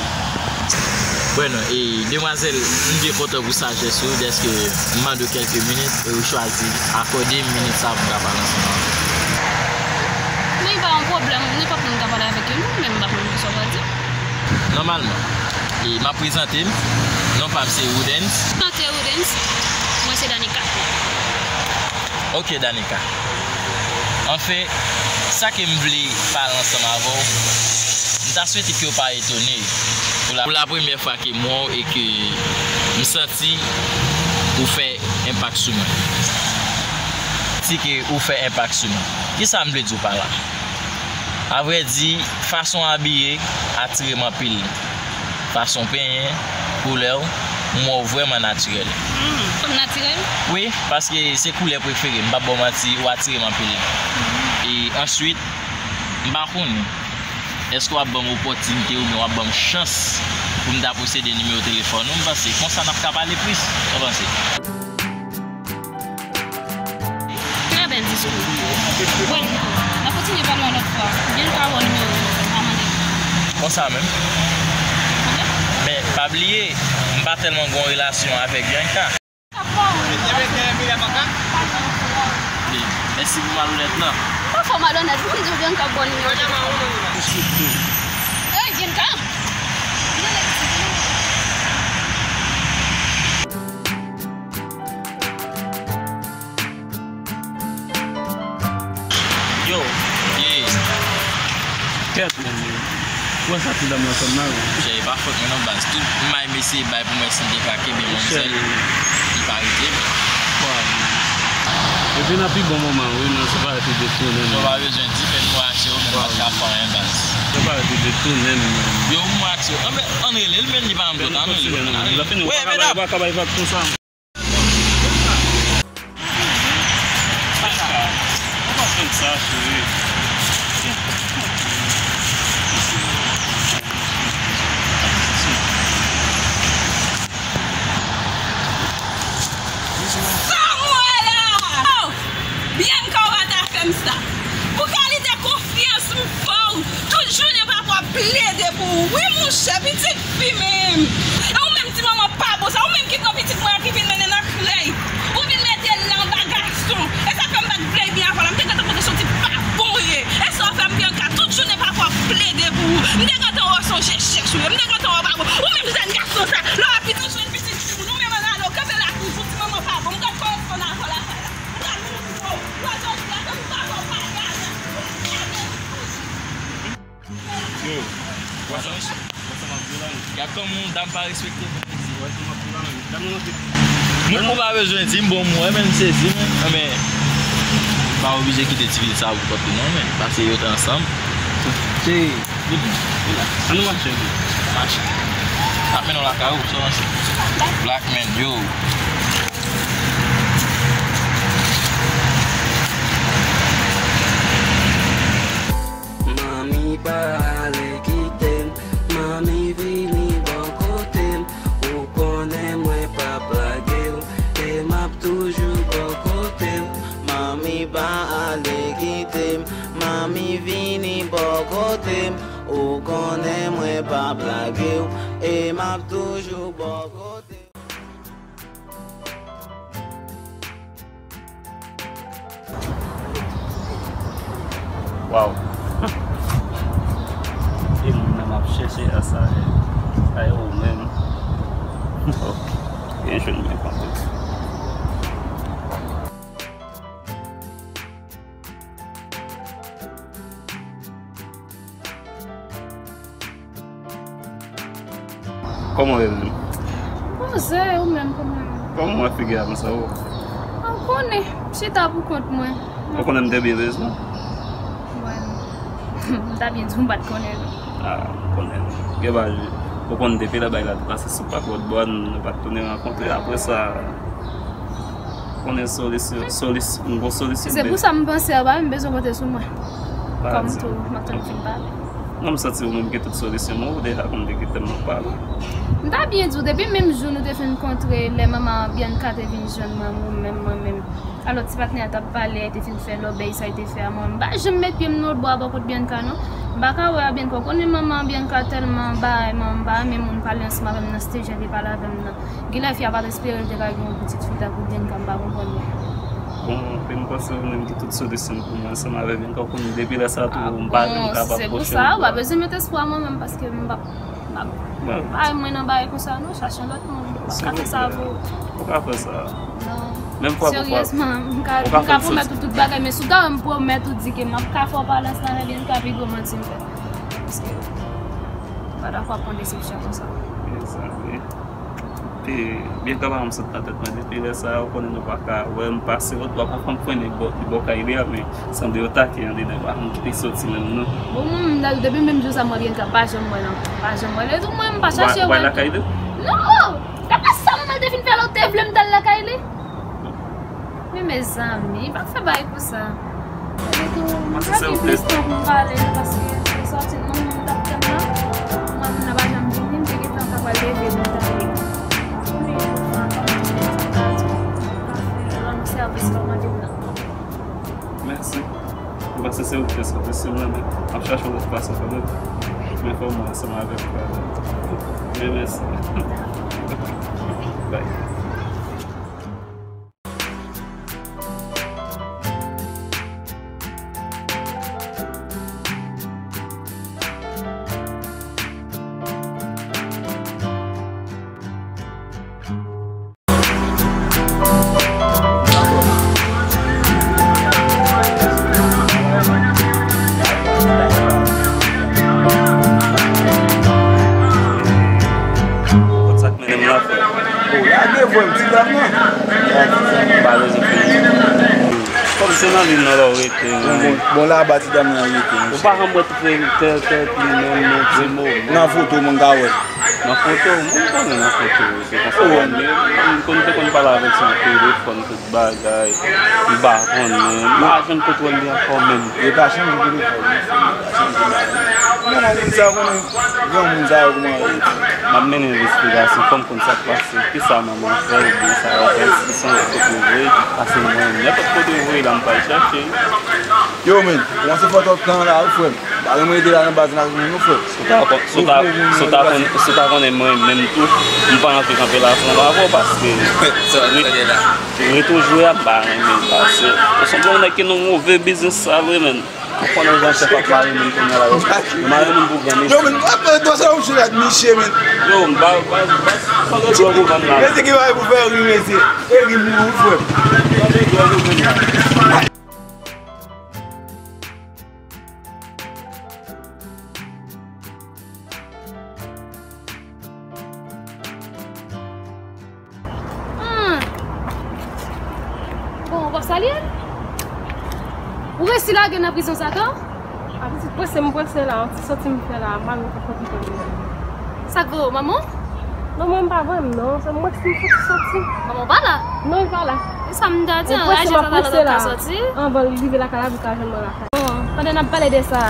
Bueno, e, demwazèl, m byen kontan pou sajès ou, dèske m mande w kèlke minit, e ou chwazi akòde m minit sa pou m ka pale ansanm avè w. Men pa yon pwoblèm, nenpòt moun ka pale avèk yo, non, men m pa konn kisa w pral di. Nòmalman, e m ap prezante m, non pa m se Woodens. Enchanté, Woodens. Mwen se Danica. Ok, Danica. Anfen, sa ke m vle pale ansanm avè w, m ta swete ke w pa etone pou la, pou la premyè fwa ke m wè w e ke m santi ou fè enpak sou mwen. Santi ke ou fè enpak sou mwen. Kisa m vle di w pa la? Avrèdi, fason w abiye atire m anpil. Fason w penyen, koulè w, m wè w vrèman natirèl. Hmm, ou natirèl? Wi, paske se koulè prefere m, m p ap ba w manti, ou atire m anpil. E answit, m pa konnen, èske w ap ban m opòtinite oubyen w ap ban m chans pou m ta posede nimewo telefòn ou? M panse konsa n ap ka pale plis. Sa w panse? Trè bèl diskou. Bon, n ap kontinye pale yon lòt fwa. Bianca, ba w nimewo w, m a mande. Konsa menm. Ok. Men, pa bliye, m pa tèlman gen yon relasyon avèk Bianca. Mèsi pou malonèt lan. M pa fè w malonèt, pou m di w Bianca ba w nimewo w. Ey, Bianca! Yo, ye. Kèt, men, men. Ou wè sa ti dam nan fè m la, wi. Chè, e pa fòt mwen non, baz. Tout may m eseye bay pou mwen si m te ka kenbe manmzèl, li pa rete, men. Epi nan pi bon moman, wi, men se pa rete detounen m. Ou pa bezwen di, fè m wè aksyon, men m pa t ka fè anyen, baz. Se pa rete detounen m, men. Yo, m wè aksyon. Ann rele l, men li pa janm tou ka, non, li. Wè, medam. Ou pa ka bay vag konsa. Ou pa fè m sa, cheri. Sa m wè la! Oh! Bianca, ou pa ta fè m sa. Pou kalite konfyans m fè w, tout jounen papa w ap plede pou ou. Wi, monchè, pitit fi menm. E ou menm ti manman pa bon sa, ou menm ki pran pitit mwen an ki vin mennen nan krèy. Ou vin mete l anba gason. E sa fè m pa t vle byen avè w la. M te gentan konprann se yon tip pa bon ou ye. E sa w fè m, Bianca, tout jounen papa w ap plede pou ou. M te gentan wè w se yon je chèch ou ye. M te gentan wè w pa bon. Ou menm jèn gason sa, lè w ap pitit, jwenn pitit fi moun, ou menm ann ale, w kanpe la toujou, ti manman pa bon. M pral koresponn avè w lakay la. M pral montre w. Ou wè jodi a, se pou papa w pa gade. Yo, wè sa, wè sa m ap di w la, non? Gad kòman yon dam pa respekte mwen, mesye. Wè sa m ap di w la, non? Dam nan antre. Moun ou pa bezwen di m, bon, m wè, men m sezi, men. Men, pa oblije kite ti vil sa pou kont li, non, men. Pase yo te ansanm. Se, vini, vini la. Ann nou mache, vini. Mache. Ap mennen w lakay ou, sa w panse? Black man, yo. Manmi pa ale kite m, manmi vini bò kote m, ou konnen mwen p ap lage w, e m ap toujou bò kote w. Manmi pa ale kite m, manmi vini bò kote m, ou konnen mwen p ap lage w, e m ap toujou bò kote w. Waw. E moun nan m ap chèche a sa ye. Sa ye ou menm. Ok. Byen jwenn mwen kanmenm. Kòman w ye menm? Poze, ou menm kòman w ye? Kòman w wè figi a konsa, ou? Ou konnen, Chita pou kont mwen. Ou konnen m te byen bezwen? Mwen, m ta byen di w m pa t konnen non. Ah, m konnen. Gen bagay, ou konn depi lè bagay la te pase sou pak lòt bò a, nou pa t tounen rankontre. Apre sa, konnen solisyon, solisyon, m gon solisyon. Se pou sa m panse a pa menm bezwen konte sou mwen. Kòm tou, m ap tann fin pale. Non, m santi ou menm gen tout solisyon mwen, ou deja konn de ki tèm m ap pale. M ta byen di w, depi menm jou nou te fin kontre, lè manman Bianca te vin jwenn mwen, mwen menm, mwen menm. Alò, ti patnè a t ap pale, te fin fè lòbèy, sa l te fè a mwen. M pa janm met pye m nan lòt bò a bò kot Bianca, non. M pa ka wè a Bianca. Ou konnen manman Bianca tèlman bay, manman m pa renmen moun pale ansanm avè m nan stèj jan l te pale avè m nan. Genlè fi a pa t espere l te ka gen yon pitit fi tankou Bianca, m pa konprann non. Bon, men m panse ou menm ki tout solisyon pou mwen ansanm avè Bianca, ou konnen depi lè sa tou, m pa janm kapab pwoche l. Ah bon, si se pou sa, ou pa bezwen met espwa mwen menm, paske m p ap, m p ap bay mwen nan bagay konsa non, chache yon lòt moun. M p ap ka fè sa pou ou. Ou ka fè sa. Non. Menm fwa pou fwa. Seryèzman, m ka, m ka pwomèt ou tout bagay, men si w ta wè m pwomèt ou di ke m ap ka fè w pale ansanm avè Bianca, pi gwo manti m fè. Paske m pa dakò ap pran desepsyon konsa. Mezanmi. Epi, Bianca pa janm sot nan tèt mwen depi lè sa a, ou konnen nou pa ka wè m pase lòt bò, pafwa m frennen bò, bò kay li a, men sanble yo take anndedan, pa janm te soti menm non. Bon, mwen menm, depi menm jou sa, mwen Bianca pa janm wè l ankò. Pa janm wè l. E tou mwen, m pa chache wè l. Ou pa al lakay li? Non! Daprè sa manman l te fin fè la, ou te vle m t al lakay li? Men mezanmi, pa fè bagay konsa. Epi tou, m pa gen plis tan pou m pale non, paske se sòti nou menm t ap tann nan. Mwen menm nan pa janm vini, m te gentan ta pral leve pou m ta ale. Mwen menm, m pa fè, rann ou sèvis lè w mande m nan. Mèsi. Ou panse se ou ki te sòti sou mwen, men m ap chache yon lòt fason kanmenm. Men fò mwen ansanm avèk ou. Men mèsi. Bye. Konn sa k mennen m la, frè? O, lage vwèl, ti dam nan. Pa bezwen fè. Kòm se nan liy nan la w rete, wi. Bon, bon, laba ti dam nan rete, wi. Ou pa janm wè tèt, tèt, tèt li menm, non, ti mo. Nan foto, mwen ka wè. Nan foto, mwen konnen nan foto, wi. Se konsa, mwen, mwen konn, te konn pale avèk sou telefòn, tout bagay. M pa konnen. M pa jwenn kontwòl li ankò menm. Yo pa chanje telefòn, wi. Yo pa chanje bagay. Manman moun sa yo konnen, granmoun sa yo kòman yo ye. M ap mennen yon envestigasyon, fò m konn sa k pase, kisa manman fè, oubyen sa yo fè, si se yon lòt kote yo voye, pase mwen, nenpòt kote yo voye la, m pral chache. Yo, men, kòmanse fè twòp tan la, wi, frè m. Pa gen mwen rete la nan baz la, non, frè. Si w ta kon-, si w ta, si w ta kon-, si w ta konnen mwen menm tou, m pa antre kanpe la ansanm avè w, paske reto jwe a m pa renmen l pase. Ou sanble yon nèg ki nan move biznis sal wi, menn. Ou konnen jan chèf ap mare moun kounye a la, yo mare moun pou gran mesye. Yo, men, w ap pale twò sa, w sou rad misye, men. Yo, m pa, pa, pa, pa gen dwòg ou vann la. Mesye ki bay pou fè ri, mesye. E ri pou ou, frè m. Pa gen dwòg ou vann la. Hmm. Bon, w ap salye l? Ou resi lage nan prizon sa tou? A pitit prese, m prese la, yon ti soti m fè la, m al nan kote m. Sa k voye w, manman w? Non, mwen m pa voye m non, se mwen ki m fouti soti. Manman w pa la? Non, li pa la. E sa m ta di, anraje sa talè lòt ka soti. Anvan l rive lakay la, pou l ka jwenn mwen lakay. Bon, pandan n ap pale de sa,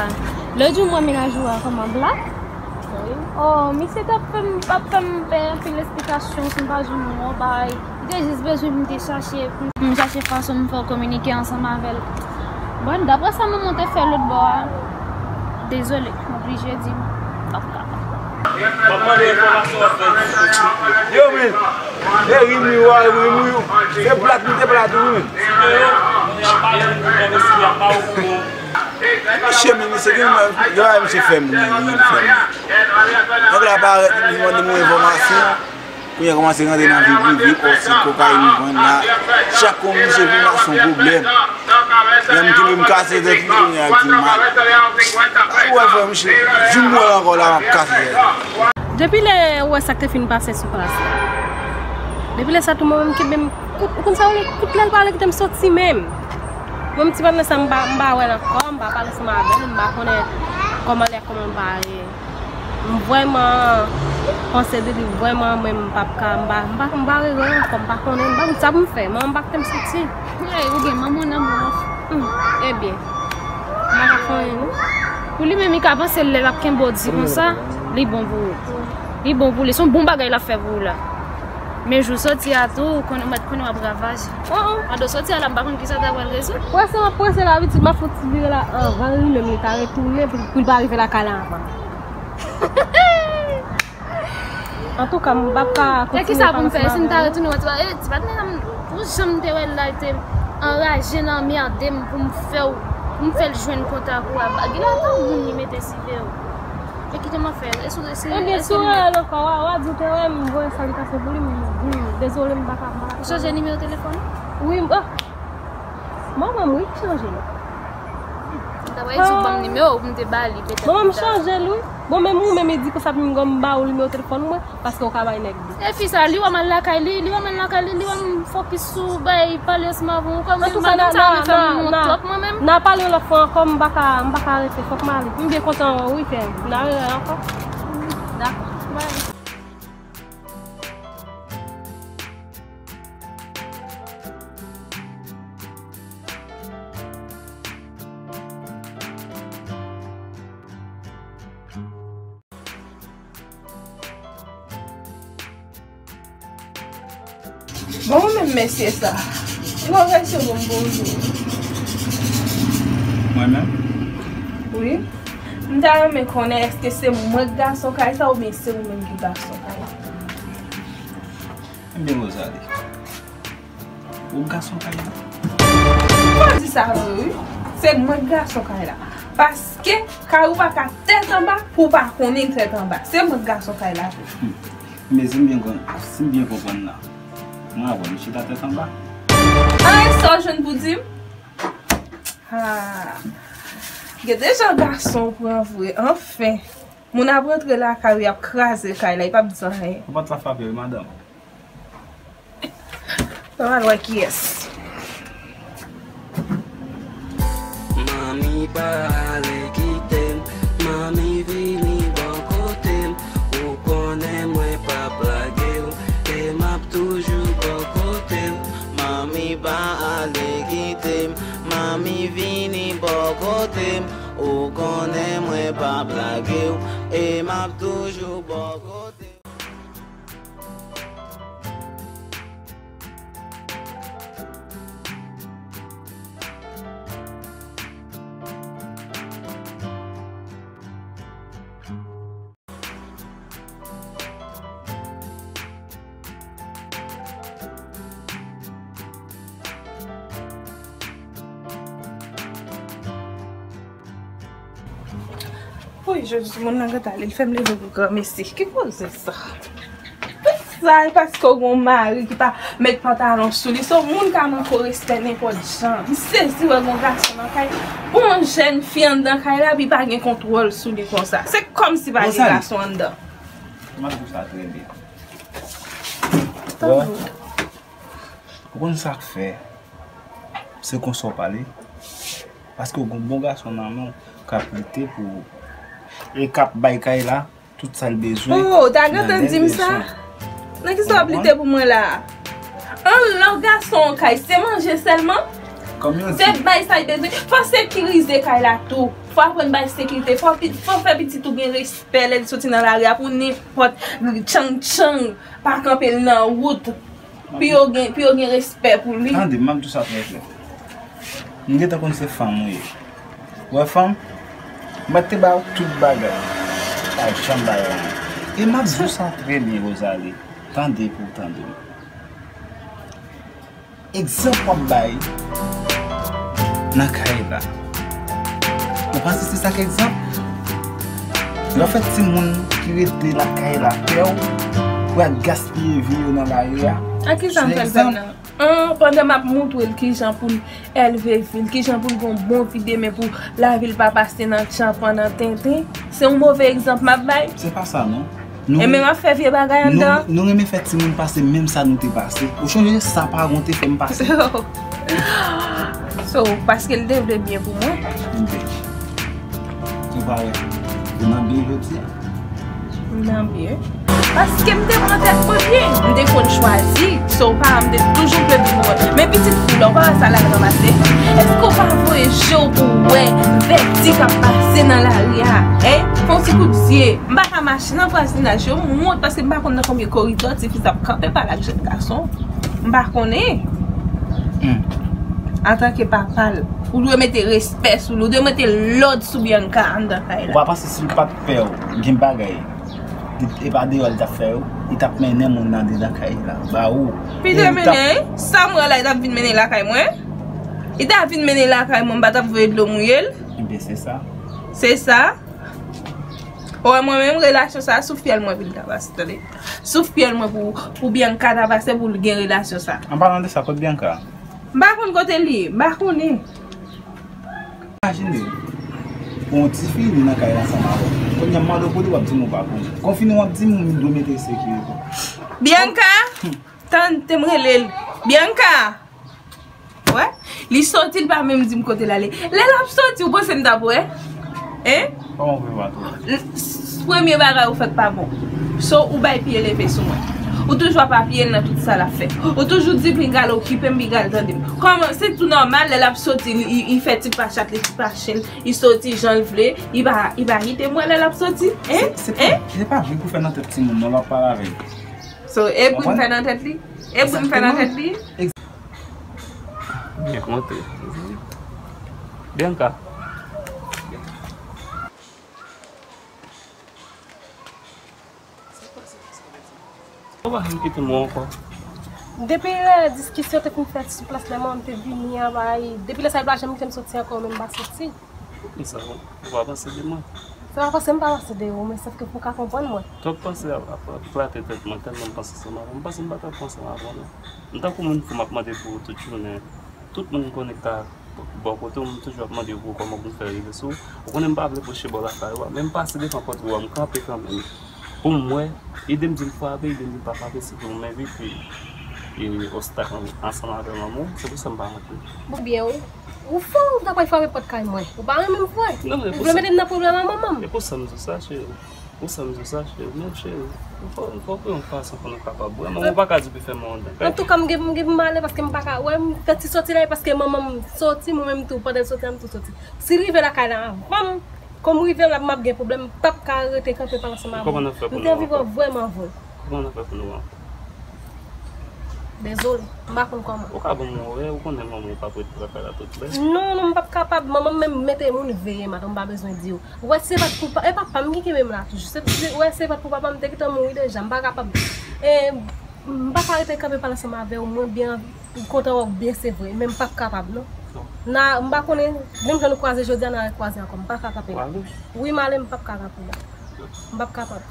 lè w di w wè mennaj ou a kòman, Black? Wi. Oh, misye t ap fè m, ap fè m fè anpil esplikasyon, si m pa di w non, bay. Li te jis bezwen pou m te chache, pou m chache fason m fè w kominike ansanm avè l. Bon, daprè sa manman w te fè lòt bò a, dezole, m oblije di m p ap kapab. M ap mande enfòmasyon w ap fè. Yo, men, e ri m wi, w a ri m wi. Se plat m te plat wi, men. Misye, men, misye, gen, gen bagay misye fè m, wi, wi, li fè m. Nèg la parèt, li mande m yon enfòmasyon. Kounye a kòmanse rantre nan vi prive, kòm se kokayin li vann la. Chak kou misye vin la, se yon pwoblèm. Lè m kenbe m kase tèt li, kounye a l di m mal. Ou wè frè misye, jou m wè l ankò la, m ap kase tèt li. Depi lè ou wè sa k te fin pase sou plas la. Depi lè sa tou mwen menm kenbe m Ou konn sa w rele? Tout lè l pale kite m soti menm. Mwen, m ti pandan sa, m pa, m pa wè l ankò, m pa pale ansanm avè l, m pa konnen kòman l ye, kòman l pare. M vrèman panse de li, vrèman, mwen, m p ap ka, m pa, m pa, m pa rele l ankò, m pa konnen, m pa konn sa pou m fè, mwen, m pa kite m soti. Hey, ou gen manman nan mwen. Hmm, ebyen, m pa ka fè anyen, non. Pou li menm, li ka panse lè l ap kenbe w di konsa, li bon pou ou. Li bon pou li, se yon bon bagay l ap fè pou ou la. Men jou soti a tou, ou konnen, ou mèt konnen w ap ravaje. Oh, oh. Pandan w soti a la, m pa konn kisa w ta pral rezoud. Prese, m ap prese la, pitit, m ap fè yon ti vire la anvan li menm li ta retounen pou, pou l pa rive lakay la avan. Antouka, m p ap ka kontinye pale ansanm avè w. E kisa pou m fè? Si m ta retounen wè ti, e, ti patnè m, pou jan m te wè l la, li te anraje nan anmède m pou m fè w, pou m fè l jwenn kontak ou a. Ba, gen lontan moun li mete siveye w. E kite m ap fè. E sou, e sou, ebyen, e si w rele l ankò, w a, w a di w te wè m voye salitansyon pou li, m, hmm, dezole, m pa ka, m pa ka. Ou chanje nimewo telefòn ou? Wi, m, ah. Manman m, wi, ki chanje l. M ta wè di w ban m nimewo w pou m te ba li, petèt. Manman m chanje l, wi. Bon, menm ou menm, e di konsa pou m, m ba ou nimewo telefòn mwen. Paske w ka bay nèg li. E fi sa, li wè m al lakay li, li wè m al lakay li, li wè m fokis sou bay pale ansanm avè w. Kòm antouka, madam sa vle fè m wont twòp mwen menm. N a pale yon lòt fwa ankò, m pa ka, m pa ka rete, fòk m ale. M byen kontan wè w wi, kè. N a rewè ankò. Dakò. Bye. Bon, ou menm mesye sa. Ou pa prese pou m bonjou. Mwen menm? Wi. M ta renmen konnen èske se mwen k gason kay sa oubyen se ou menm ki gason kay la. Ebyen, Rosalie. Ou gason kay la? Pa di sa vre wi. Se mwen k gason kay la. Paske kay ou pa ka tèt anba pou w pa konnen tèt anba. Se mwen k gason kay la tou. Hmm. Men si m byen kon-, si m byen konprann la, mwen avè w nou chita tèt anba. Anyen sa w jwenn pou di m? Ah. Gen de jan gason w pran vre. Anfen. Moun ap rantre lakay ou, y ap kraze kay la, y p ap di anyen. Ou pa t la frape wi, madanm. Mwen al wè kiyès. Manmi pa ale kite m, manmi vini bò kote m, ou konnen mwen p ap lage w, e m ap toujou bò kote w. Manmi pa ale kite m, manmi vini bò kote m, ou konnen mwen p ap lage w, e m ap toujou bò kote w. Wi, jodi moun nan gentan ale, l fè m leve pou granmesi. Ki koze sa? Sa e paske w gen yon mari ki pa met pantalon sou li. Se yon moun ka manke w respè nenpòt jan. M sezi wè gen yon gason nan kay. Pou yon jèn fi anndan kay la, epi pa gen kontwòl sou li konsa. Se kòmsi pa gen gason anndan. M ap di w sa trè byen. Tanpri. Ou konn sa k fè? Se konsa w pale. Paske w gen yon bon gason nan men w k ap lite pou ou. E k ap bay kay la tout sa l bezwen. Oh, w ta gentan di m sa? Nan ki sa w ap lite pou mwen la a? An lè w gason an kay, se manje sèlman? Se bay sa l bezwen. Fò sekirize kay la tou. Fò aprann bay sekirite. Fò pi-, fò fè pitit ou gen respè lè l soti nan lari a pou nenpòt tchang tchang pa kanpe l nan wout. Pou yo gen, pou yo gen respè pou li. Tande, m ap di w sa trè klè. M gentan konn se fanm ou ye. Ou wè fanm, m pa t te ba w tout bagay. Pa janm ba yo anyen. E m ap di w sa trè byen, Rosalie. Tande pou w tande m. Egzanp w ap bay nan kay la. Ou panse se sa k egzanp? Lè w fè timoun ki rete lakay la pè w, pou y al gaspiye vi yo nan lari a. A ki sa m pral fè l nan? An, pandan m ap montre l kijan pou l elve vi l, kijan pou l gen yon bon vi demen, pou lavi l pa pase nan tchanpan, nan tenten, se yon move egzanp m ap bay? Se pa sa non. Nou, e menm ap fè vye bagay anndan. Nou, nou renmen fè timoun pase menm sa nou te pase. Ou chonje sa paran w te fè m pase? So, paske l te vle byen pou mwen. Ok. Ou pa wè? Ou nan byen jodi a. M nan byen. Paske m te pran tèt mwen byen. M te konn chwazi. So, paran m te toujou vle pou mwen. Men pitit fi w la, ou pa wè sa l al ranmase? Èske w pa voye je w pou w wè vèti k ap pase nan lari a? Hein? Fè yon ti kout zye. M pa ka mache nan vwazinaj yo, m wont paske m pa konn nan konbyen koridò tifi sa ap kanpe pale ak jèn gason. M pa konnen. Hmm. Antanke papa l, ou dwe mete respè sou li, ou dwe mete lòd sou Bianca anndan kay la. Ou pa panse si l pa t pè w, gen bagay, e pa deyò li t ap fè yo, li t ap mennen moun nan dedan kay la, ba ou. Li te mennen, sa m wè la, li t ap vin mennen lakay mwen. Li t ap vin mennen lakay mwen, m pa t ap voye dlo mouye l. Ebyen, se sa. Se sa. Ou wè mwen menm, relasyon sa a, sou fyèl mwen pou l ta pase, tande. Sou fyèl mwen pou, pou Bianca ta pase pou l gen relasyon sa a. An palan de sa, kot Bianca? M pa konn kote l ye, m pa konnen. Imajine, yon tifi li nan kay la ansanm avè w. Kounye a m mande w kote w ap di m ou pa konnen. Kon fini w ap di m ou dwe mete sekirite. Bianca! Tann, te m rele l. Bianca! Wè, li soti, li pa menm di m kote l ale. Lè l ap soti, ou panse m t ap wè? Hein? Kòman w vle m pa t wè? L-, s-, premye bagay ou fè k pa bon. So, ou bay pye leve sou mwen. Ou toujou ap apiye l nan tout sa l ap fè. Ou toujou di, "Pinga l okipe m, pinga l tande m." Kòman, se tou nòmal, lè l ap soti, li, li, li fè ti pa chat, li ti pa chen, li soti jan l vle, li pa, li pa kite m wè lè l ap soti? Hein? Se, se pa, hein? Se pa bri pou fè nan tèt timoun, non, l ap pale avè l. So, e bri m fè nan tèt li? E bri m fè nan tèt li? Byen kontre. Bianca. Ou pa janm kite m wè w ankò. Depi lè diskisyon te fin fèt sou plas la, manman m te vini a bay. Depi lè sa, li pa janm kite m soti ankò, men m pa soti. Poukisa ou pa panse de mwen? Se pa panse m pa panse de ou, men sèf ke pou w ka konprann mwen. Twòp panse ap, ap, ap klate tèt mwen, tèlman m panse ansanm avè w. M panse m pa t ap panse ansanm avè w, non. M tankou moun fou, m ap mande pou ou tout jounen. Tout moun m konnen k ta bò kote w, m toujou ap mande yo pou kòman pou m fè rive sou ou. Ou konnen m pa vle pwoche bò lakay ou a, men m pase devan pòt ou a, m kanpe kanmenm. Pou m wè, ide m di l frape, ide m di l pa frape, se pou m evite, e, obstak an-, ansanm avè manman w, se pou sa m pa rantre. Bon, byen, ou, ou fou, ou ta pral frape pòt kay mwen. Ou pa renmen m vre? Non, men ou vle mete m nan pwoblèm a manman m. E pou sa m di w sa, cheri. Pou sa m di w sa, cheri, men cheri, fò, fò w pran yon fason pou nou kapab. Vrèman, ou pa ka di pou fè mwen anndan kay. Antouka, m gen, m gen pou m ale paske m pa ka wè, m fè ti soti la, e paske manman m soti, mwen menm tou, pandan l soti a, m tou soti. Si l rive lakay la anvan m, kòm m rive la, m ap gen pwoblèm, m p ap ka rete kanpe pale ansanm avè w. Kòman n ap fè pou nou rankontre? M te anvi wè w vrèman vre. Kòman n ap fè pou nou rankontre? Dezole, m pa konn kòman. Ou ka ban m yon orè, ou konnen manman w p ap ret lakay la tout lè. Non, non, m p ap kapab. Manman m menm mete moun veye m atò, m pa bezwen di w. Ou wè, si se pa t pou pa, e papa m ki kenbe m la toujou. Se, se, ou wè, si se pa t pou papa m, m te gentan mouri deja, m pa kapab. E, m pa ka rete kanpe pale ansanm avè w, mwen byen, m kontan wè w byen, se vre, men m p ap kapab, non. Non. Na, m pa konnen, menm jan nou kwaze jodi a, n a rekwaze ankò, m pa ka kanpe. Ou ale? Wi, m ale, m p ap ka kanpe la. M p ap kapab.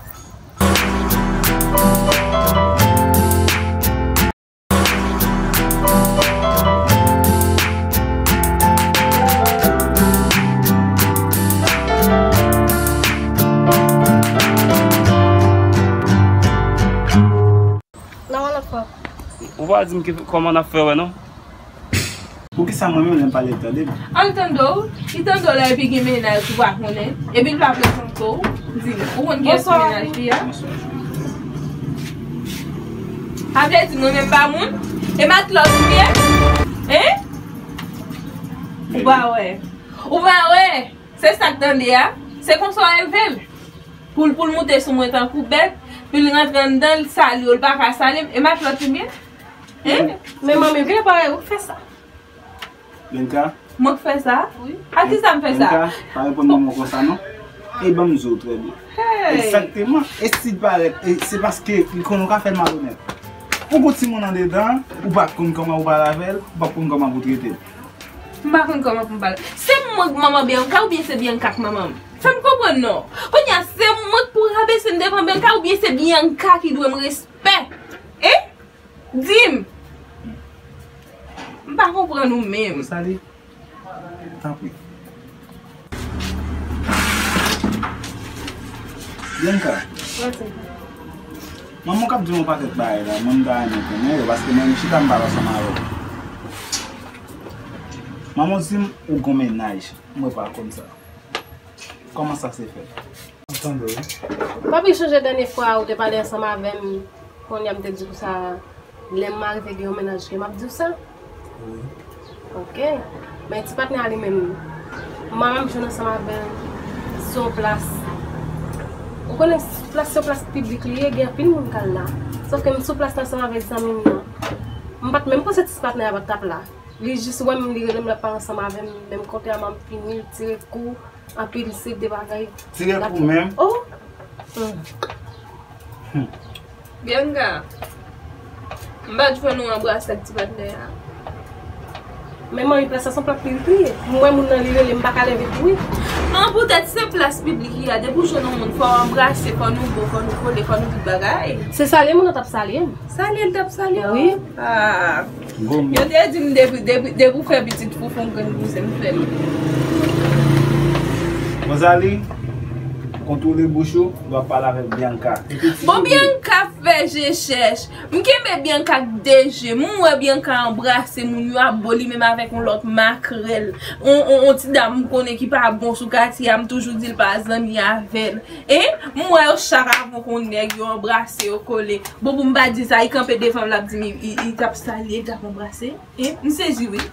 Nan yon lòt fwa. Ou pa di m ki, kòman n ap fè wè, non? Poukisa mwen menm lè m pale l tande m? Al tande w, li tande w la epi gen mennaj ou pa konnen, epi l pa prezante w, di m, ou konn kiyès ki mennaj li a? Sa vle di mwen menm pa moun? E matlòt ou ye? Hein? Ou pa wè? Ou pa wè? Se sa k tande a? Se konsa w elve l? Pou l, pou l moute sou mwen tankou bèt, pou l rantre anndan, l sali w, l pa ka sali m, e matlòt li m ye? Hein? Men manmi, vire parèy ou k fè sa. Bianca? Mwen k fè sa? Wi. A kisa m fè sa? Bianca, pa reponn manman w konsa non. E ban m di w trè byen. Hey! Egzakteman. E si l parèt, e se paske li konnen w ka fè l malonèt. Ou gon timoun andedan, ou pa konn kòman pou pale avè l, ou pa konn kòman pou trete l. M pa konn kòman pou m pale. Se mwen k manman Bianca oubyen se Bianca k manman m? Fè m konprann non. Kounye a, se mwen k pou rabese m devan Bianca oubyen se Bianca ki dwe m respè? Hein? Di m. M pa konprann ou menm. Ou sali? Tanpri. Bianca. Wè, se. Manman w k ap di m yon pakèt bagay la, mwen m ta renmen konnen yo, paske mwen m chita m pale ansanm avè w. Manman w di m ou gon mennaj, mwen pa konn sa. Kòman sa se fèt? M tande w. Papi, chonje dènye fwa ou te pale ansanm avè m, kounye a m te di w sa, lè m arive gen yon mennaj ke m ap di w sa? Wi. Ok. Men ti patnè a li menm, manman m jwenn ansanm avè l sou yon plas. Ou konnen plas se yon plas piblik li ye, gen anpil moun k al la. Sòf ke m sou plas la ansanm avèk zanmi m nan. M pa t menm panse ti patnè a pa t ap la. Li jis wè m, li rele m, l ap pale ansanm avè m, menm kote a m ap fini, l tire kou. Anpil se de bagay. Tire kou menm? Oh! Hmm. Bianca, m pa t jwenn ou anbrase ak ti patnè a. Men manmi, plas la se yon plas piblik li ye. M wè moun nan li rele m, m pa ka leve pou li. An, poutèt se plas piblik li a, depi w jwenn yon moun, fò w anbrase, fò nou bon, fò nou kole, fò nou tout bagay. Se salye moun nan t ap salye m. Salye l t ap salye w? Wi. Ah. Yo te di m depi, depi, depi w fè pitit foufou yon grenn bouzen m fè l. Rosalie, kontwole bouch ou, w ap pale avèk Bianca. Bon, Bianca fè je chèch. M kenbe Bianca ak de je. M wè Bianca anbrase moun yo ap bo li menm avèk yon lòt makrèl. On, on, on ti dam m konnen ki pa bon sou katye a, m toujou di l pa zanmi avè l. E m wè yo chak avonk yon nèg, yo anbrase, yo kole. Bon, pou m pa di sa, li kanpe devan m, l ap di m li, li, li t ap salye, li t ap anbrase. E m sezi, wi.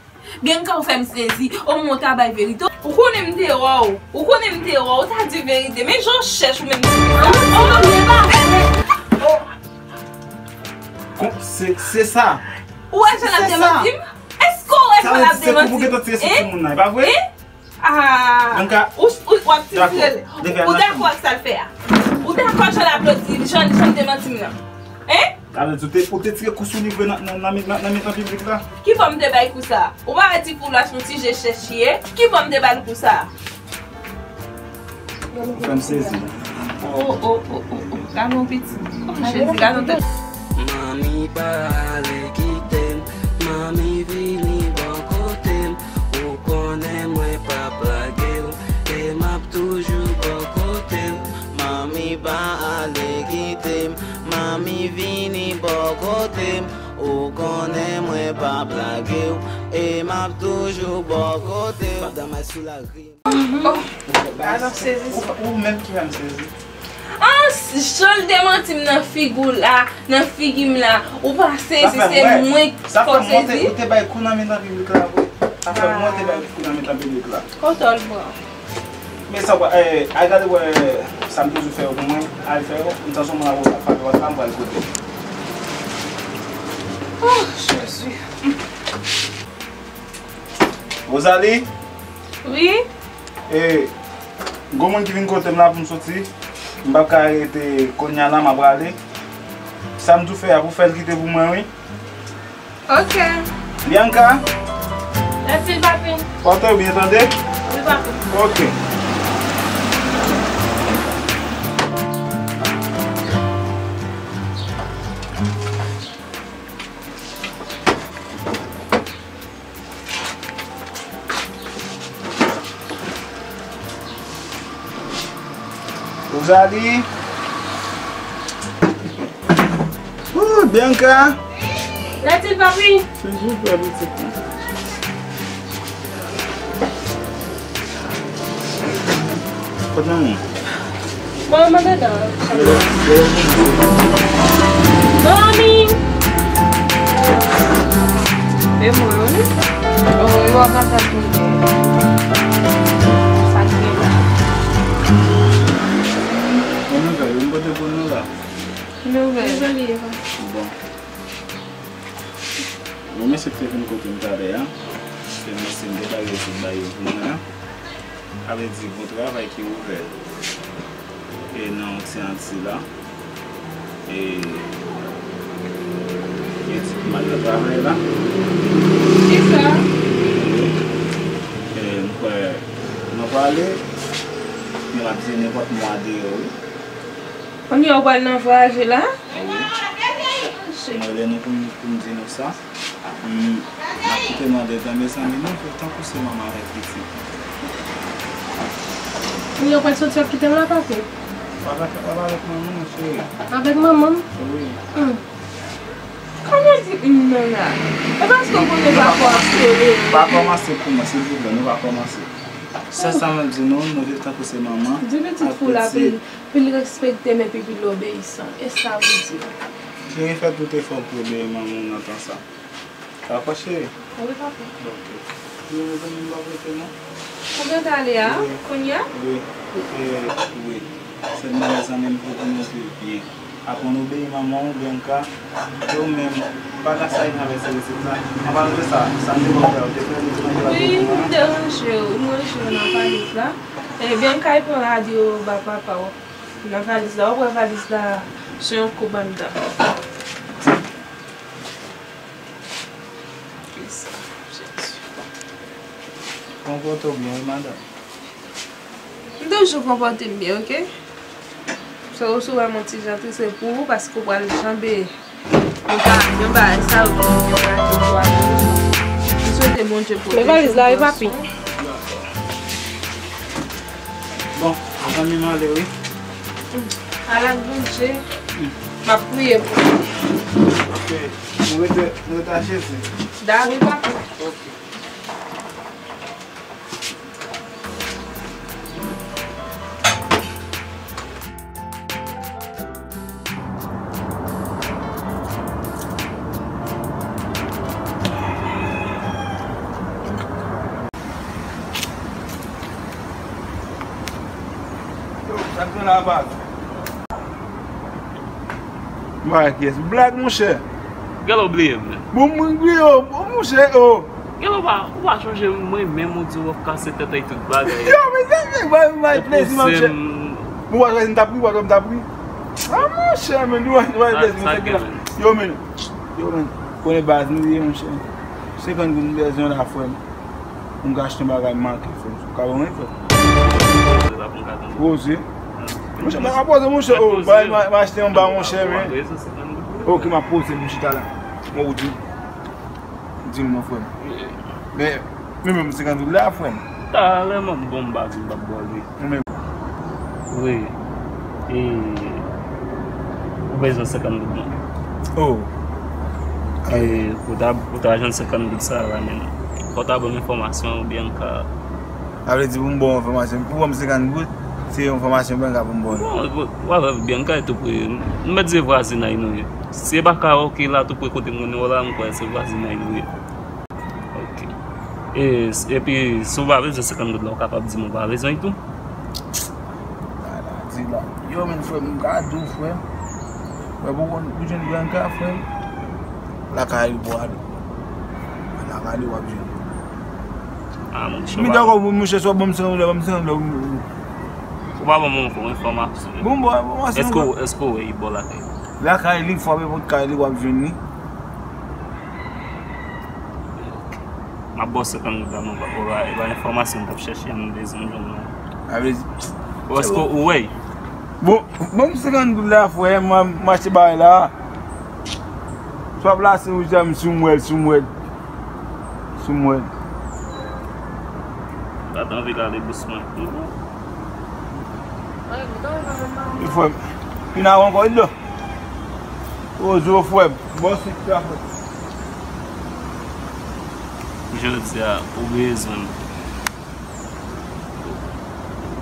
Bianca, ou fè m sezi. O mwen, w ta bay verite. Ou konnen m te wè w. Ou konnen m te wè w. Ou ta di verite. Men jan w chèch ou menm ti fi sa. O mwen, m te pa. Kon, se, se sa. Ou wè jan l ap demanti m? Èske w wè jan l ap demanti m? Sa vle di se kou pou gentan tire sou timoun nan, e pa vre? Hein? Ah, ou, ou, w ap ti tire l. Ou dakò ak sa l fè a? Ou dakò jan l aplodi, jan, jan l demanti m nan? Hein? Sa vle di ou te, ou te tire kou sou li vre nan, nan, nan mi-, nan, nan mitan piblik la? Ki bò m te bay kou sa? Ou pa wè ti foulach yon ti je chèch ye? Ki bò m te ba l kou sa? Ou fè m sezi. Oh, oh, oh, oh, oh. Gade yon pitit. Oh, Jezi, gade yon tèt. Manmi pa ale kite m. Manmi vini bò kote m. Ou konnen mwen p ap lage w. E m ap toujou bò kote w. Manmi pa ale kite m. Manmi vini bò kote m. Ou konnen mwen p ap lage w. E m ap toujou bò kote w. Madanm al sou lari. Oh, gade yon sezi sa. Ou, ou menm ki fè m sezi. Ah, jan l demanti m nan figi w la, nan figi m la, ou pa sezi, se mwen k fè w sezi. Ou te bay kou nan mitan piblik la vre. Sa fè mwen te bay kou nan mitan piblik la. Kote w pran? Men sa w, eh, al gade wè sa m toujou fè yo pou mwen, al fè yo. M tann yon moun ap fè yo sa, m pral kote. Oh, Jezi. Rosalie? Wi? E, gon moun ki vin kote m la pou m soti. M p ap ka rete kounye a la, m ap prale. Sa m di w fè a, pou fè l kite pou mwen, wi. Ok. Bianca? Mèsi, papi. Pòte w byen, tande? Wi, papi. Ok. Rosalie. Ooh, Bianca. Lètil, papi. Silvouplè, pitit mwen. Kot manman? Manman andedan. Manmi! E mwen, wi. Oh, yo ap gade sa ki gen. Sa ki gen la. Bon, nou fè, yo, m pote pou nou la. Ki nouvèl? Bon. Bon, mesye ki te vin kote m talè a, se mesye m te bay yo pou m ba yo pou mwen an. Sa vle di, gon travay ki ouvè, e, nan yon ti anti la. E, yo di pou m al nan travay la. Kisa? E, m kwè, m ap ale, m ap di nenpòt mwa deyò, wi. Kounye a w pral nan vwayaje la? Wi. Mwen rele nou pou m, pou m di nou sa. M, m ap kite nou andedan, mezanmi, nou fè tankou se manman avèk pitit. Kounye a w pral soti w ap kite m la, papi? Papa, papa avèk manman, cheri. Avèk manman m? Wi. Hmm. Kòman di hmm nan la? E paske w konnen papa ap sere. Pa kòmanse pou mwen, silvouplè, nou pa kòmanse. Sèl sa mwen di nou, nou viv tankou se manman ak pitit. Di pitit pou l apre l, pou l respekte m epi pou l obeyisan. E sa pou di. Cheri, fè tout efò pou w obeyi manman w nan tan sa. Dakò, cheri? Wi, papa. Ok. Wi, mezanmi, m pa prete non. Ou gentan ale a? Wi. Kounye a? Wi. E, wi. Sèlman, mezanmi, m prete nou viv byen. Aprann obeyi manman w, Bianca. E ou menm, pa gad sa ki travèse pitit la. Anpalan de sa, sa m te ba w fè, ou te fè l, ou te manje l avèk ou? Wi, m te ranje w, m ranje w nan valiz la. E Bianca, al pran radyo ba papa w nan valiz la. W ap wè valiz la, se yon koup anndan. Kisa? Jezi. Konpòte w byen, wi, madanm. M toujou konpòte m byen, oke? So, ou si w wè m yon ti jan tris, se pou ou, paske w pral janbe yon pa, yon bagay sa yo ki vin yon bagay pou ou. M swete Bondye pwoteje w, pran swen w. Bon, mezanmi, m ale, wi. Al ak Bondye. M ap priye pou ou. Ok. Nou rete, nou rete a Jezi. Dakò, papa. Ok. Yo, sa k gen la, baz? M pa wè kiyès. Blag, monchè. Gèlè w bliye m, men. Bon, mwen bliye w, bon, monchè, o. Gèlè w pa, ou pa chonje mwen menm, ou di w ap kase tèt ak tout bagay. Yo, men sa, se bay, bay plezi, monchè. Bon, w pa wè m t ap ri, w pa wè m t ap ri. A, monchè, men, nou bay, nou bay plezi, monchè, gèlè. Yo, men, yo, men, konnen baz nou ye, monchè. Senkant goud m bezwen la, frè m. Pou m ka achte yon bagay m manke, frè m. Ou ka ban mwen, frè m? Poze. Monchè, pa ka poze, monchè. O, bagay m a, m a achte yon ba, monchè, men. Ok, m ap poze, m chita la. Mwen ou di. Di m non, frè m. Men, men, men, senkant goud la, frè m. Talè, m ap bon, m pa di m p ap ba w li. Ou menm. Wi. E, ou bezwen senkant goud, non? Oh. E, pou ta, pou ta jwenn senkant goud sa la, men, fò w ta ban m enfòmasyon, oubyen m ka... Sa vle di pou m ba w enfòmasyon, pou w ban m senkant goud, se enfòmasyon Bianca pou m ba w. Bon, bon, w avè Bianca e tou pre, m mèt di se vwazinay nou ye. Si se pa karaoke la, tou pre kote m konnen w la, m kwè se vwazinay nou ye. Ok. E, epi, si w pa bezwen senkant goud la, w kapab di m ou pa bezwen l tou. Ala, di la. Yo, men, frè m, m ka di w, frè m. Frè m, pou konn, pou jwenn Bianca, frè m. Lakay li pou ale. Lakay li w ap jwenn. A, monchè, m dakò, monchè, si w ap ban m senkant goud la, ban m senkant goud la. Ou pa ban m yon enfòmasyon. Bon, bon, bon, èske w, èske w wè li bò lakay li? Lakay li, frape pòt kay li, w ap jwenn li. M ap ba w senkant goud la, non, papa, e pa enfòmasyon m t ap chèche a, m bezwen jwenn nan. Sa vle di, ou, èske ou wè? Bon, ban m senkant goud la, frè, m, m achte bagay la. Swa plase ou di a m si m wè l, si m wè l. Si m wè l. Sa t anvi l ale dousman. Wi, frè m. Vin avè ankò, wi, do. Ozo, frè m. Bon, se ki afè. Jodi a, ou bezwen m.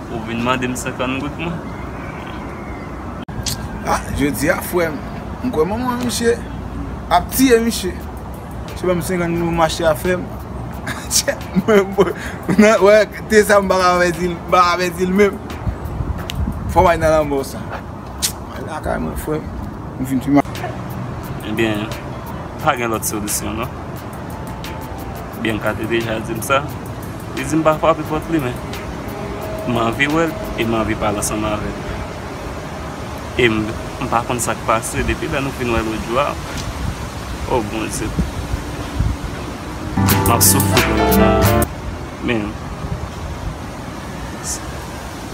Ou vin mande m senkant goud mwen. A, jodi a, frè m. M kwè manman misye ap tiye misye. Se ban m senkant goud pou m achte afè m. Mwen, mwen, wè, te sa m pa ka pèdi l, m pa ka pèdi l menm. Fò m al nan lanmò sa. Al lakay mwen, frè m. M fin fi mal. Ebyen, pa gen lòt solisyon, non. Bianca te deja di m sa. Li di m pa frape pòt li, men m anvi wè l e m anvi pale ansanm avè l. E m, m pa konn sa k pase depi lè nou fin wè lòt jou a. O Bondye. M ap soufri pou nou. Men,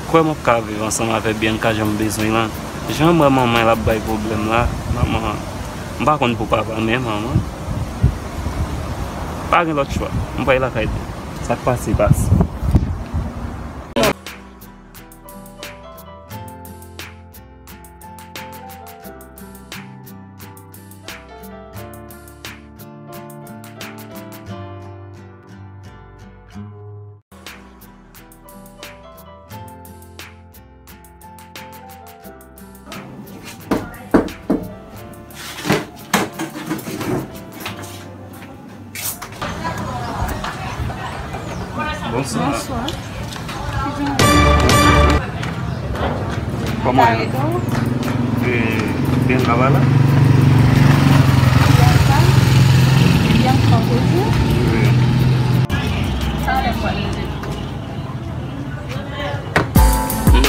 kwè m ap ka viv ansanm avè Bianca jan m bezwen l lan. Jan m wè manman l ap bay pwoblèm la, manman, m pa konn pou papa, men manman, pa gen lòt chwa. M pral lakay li. Sa k pase, pase. Bonswa. Bonswa. Kòman ye? Sa ede w? E, byen travay la? Byen travay. Byen travay toujou. Wi. Sa lè pral rete?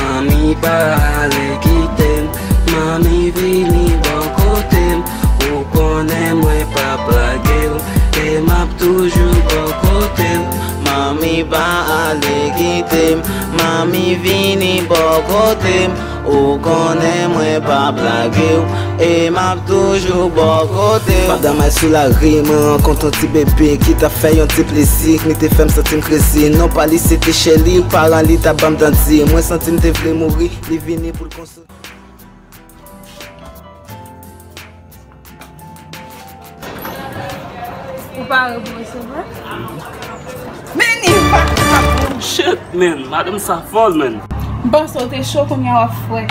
Manmi pa ale kite m, manmi vini bò kote m, ou konnen mwen p ap lage w, e m ap toujou bò kote w. Manmi pa ale kite m, manmi vini bò kote m, ou konnen mwen p ap lage w, e m ap toujou bò kote w. Pandan m al sou lari, mwen rankontre yon ti bebe ki t ap fè yon ti plezi, li te fè m santi m krezi. Non pa li se te Shelly, paran li t ap ban m danti. Mwen santi m te vle mouri, li vini pou l konsole. Ou pare pou resevwa? Men li pa kapab. Shit, man. Madanm sa fòl, man. M panse w te cho, kounye a w ap frèt.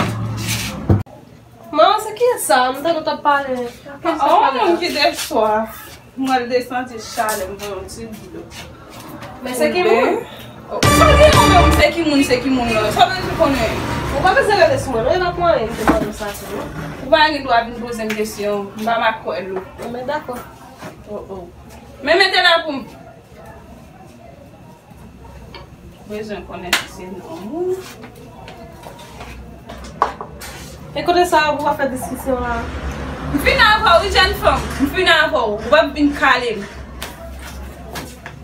Manman, se kiyès sa? M tande w t ap pale. Kiyès sa? Oh, pale moun la ki te swa. Mwen desann ti chalè, m pran yon ti dlo. Men se ki moun? Sa gen yon menm se ki moun, se ki moun nan? Sa vle di konnen? Ou pa bezwen rele sou mwen, non, e pa pou anyen m te mande w sa tou, non. Ou pa gen dwa vin poze m kesyon, m pa makwèl ou. Men dakò. Oh, oh. Men mete la pou m. Bezwen konnen si se nonm ou. E kote sa a pou w ap fè diskisyon la? M fini avè w, wi, jèn fanm. M fini avè w. Ou p ap vin kale m.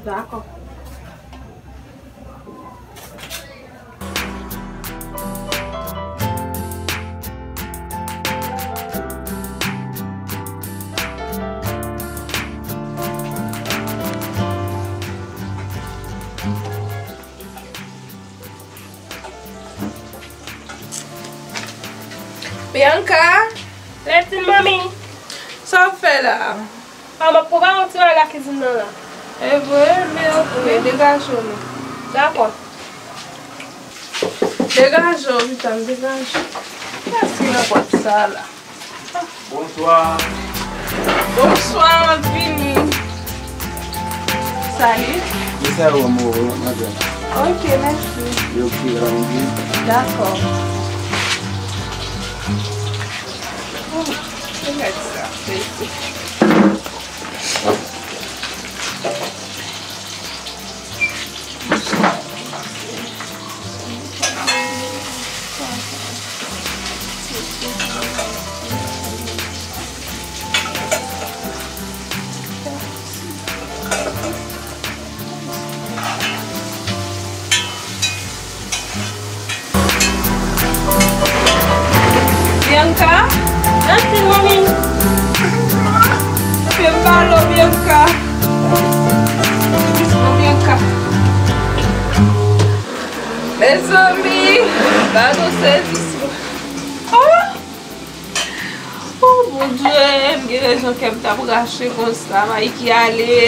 Dakò. Bianca! Lètin, manmi! Sa w ap fè la? A, m ap prepare yon ti bagay lakizin nan la. E vre, men oke, degaje w non. Dakò. Degaje w, pitit, degaje w. Kiyès ki nan pòt sa la? Bonswa. Bonswa, m ap vini. Salut. Mwen salye w, madanm. Oke, mèsi. Yo ki rangi. Dakò. Oh, se nèg sa, se isi. Bianca? Mèsi, manmi. Fè m pale w, Bianca. Bianca. Mezanmi, gade yon sezisman. Oh! Oh, Bondye, m gen rezon kè m t ap rache konsa. Mikey ale.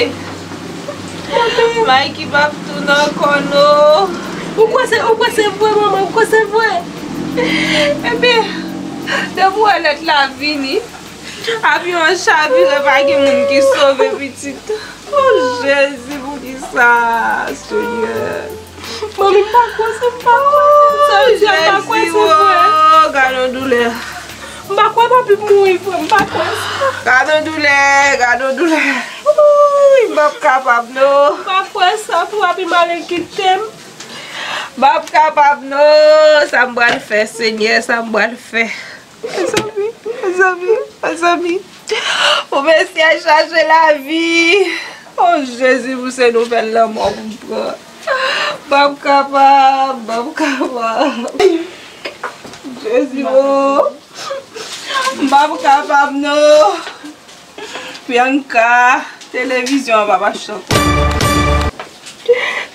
Mikey p ap tounen ankò non. Ou kwè se, ou kwè se vre, manman? Ou kwè se vre? Ebyen, depi w wè lèt la vini, avyon an chavire, pa gen moun ki sove, pitit. Oh, Jezi, poukisa, Senyè? Manmi, m pa kwè sa, m pa kwè sa. Sa vle di, m pa kwè se vre. Oh, gade yon doulè. M pa kwè papi m mouri vre, m pa kwè sa. Gade yon doulè, gade yon doulè. Wouy, m p ap kapab non. M pa kwè sa pou papi m ale kite m. M p ap kapab non. Sa m pral fè, Senyè, sa m pral fè. Mezanmi, mezanmi, mezanmi. Pou mesye chache lavi. Oh, Jezi, pou se nouvèl lanmò pou m pran. M p ap kapab, m p ap kapab. Jezi, oh. M p ap kapab, non. Bianca, televizyon an pa mache ankò.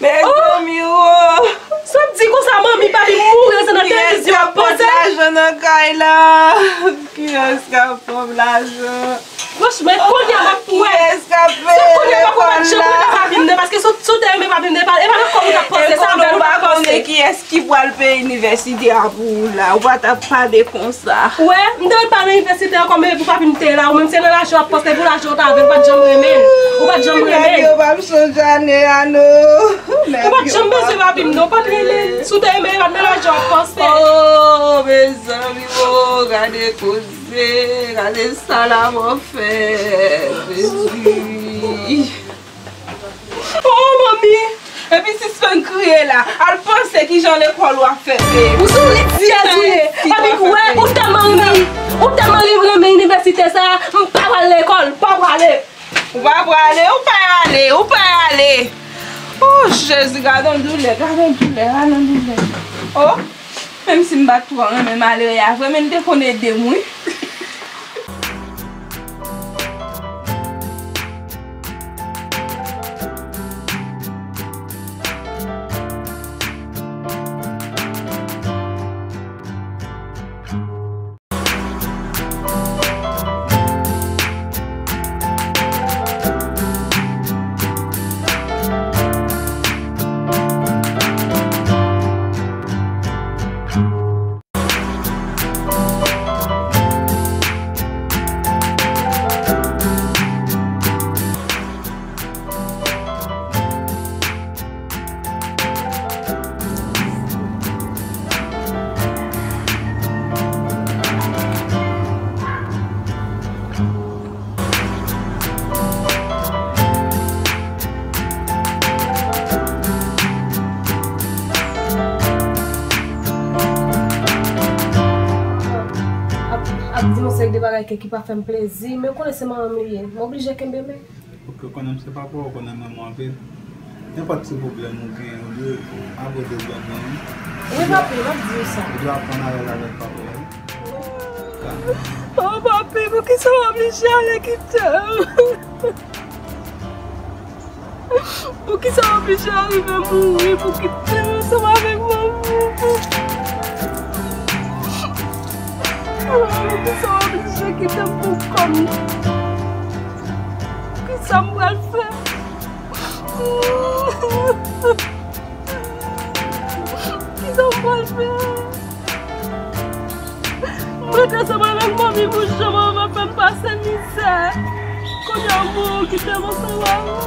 Mezanmi, oh! Sa w di konsa, manmi, papi m mouri, se nan televizyon w ap pase? Kiyès k ap pot lajan nan kay la? Kiyès k ap pot lajan? Franchman, kounye a m ap wè. Kiyès k ap peye lekòl la? Se kounye a m ap wè, pa t janm renmen papi m nan, paske si w te renmen papi m nan, e pa nan kò w t ap pase, se nan men w t ap pase. Kiyès ki pral peye inivèsite a pou ou la? Ou pa t ap pale konsa. Wè, m te ret pa nan inivèsite ankò, men pou papi m te la, ou menm se nan lajan w ap panse, pou lajan w t avè l, ou pa t janm renmen l. Ou pa t janm renmen l. Nèg yo p ap chanje ane a non. Ou pa t Sa w panse? Oh, mezanmi, oh, gade koze, gade sa la mò fè, Jezi. Oh, manmi, epi sispann kriye la, al panse kijan lekòl ou ap fète. Ou sou lit, Jezi. Epi kwè, ou tèlman renmen, ou tèlman renmen inivèsite sa, m pa pral lekòl, pa prale. Ou pa prale, ou pa ale, ou pa ale. Oh, Jezi, gade yon doulè, gade yon doulè, gade yon doulè. Oh, menm si m pa t twò renmen malere a vre, men l te konn ede m, wi. Ap, ap di yon seri de bagay ke ki pa fè m plezi, men ou konnen se manman m li ye. M oblije kenbe men. Ok, ou konnen m se papa w, ou konnen m renmen w anpil. Nenpòt ti pwoblèm ou gen, olye avwe de blan nan, wi. Wi, papi, m ap di w sa. Ou dwe aprann alèz avèk papa w, wi. Oh, papi, poukisa w oblije ale kite m? Poukisa w oblije rive mouri pou kite m ansanm avèk manmi? Poukisa w oblije kite m pou kò m? Kisa m pral fè? Kisa m pral fè? Mwen te sanble avèk manmi pou jan manman fè m pase mizè. Kounye a, mwen kite m ansanm avè w.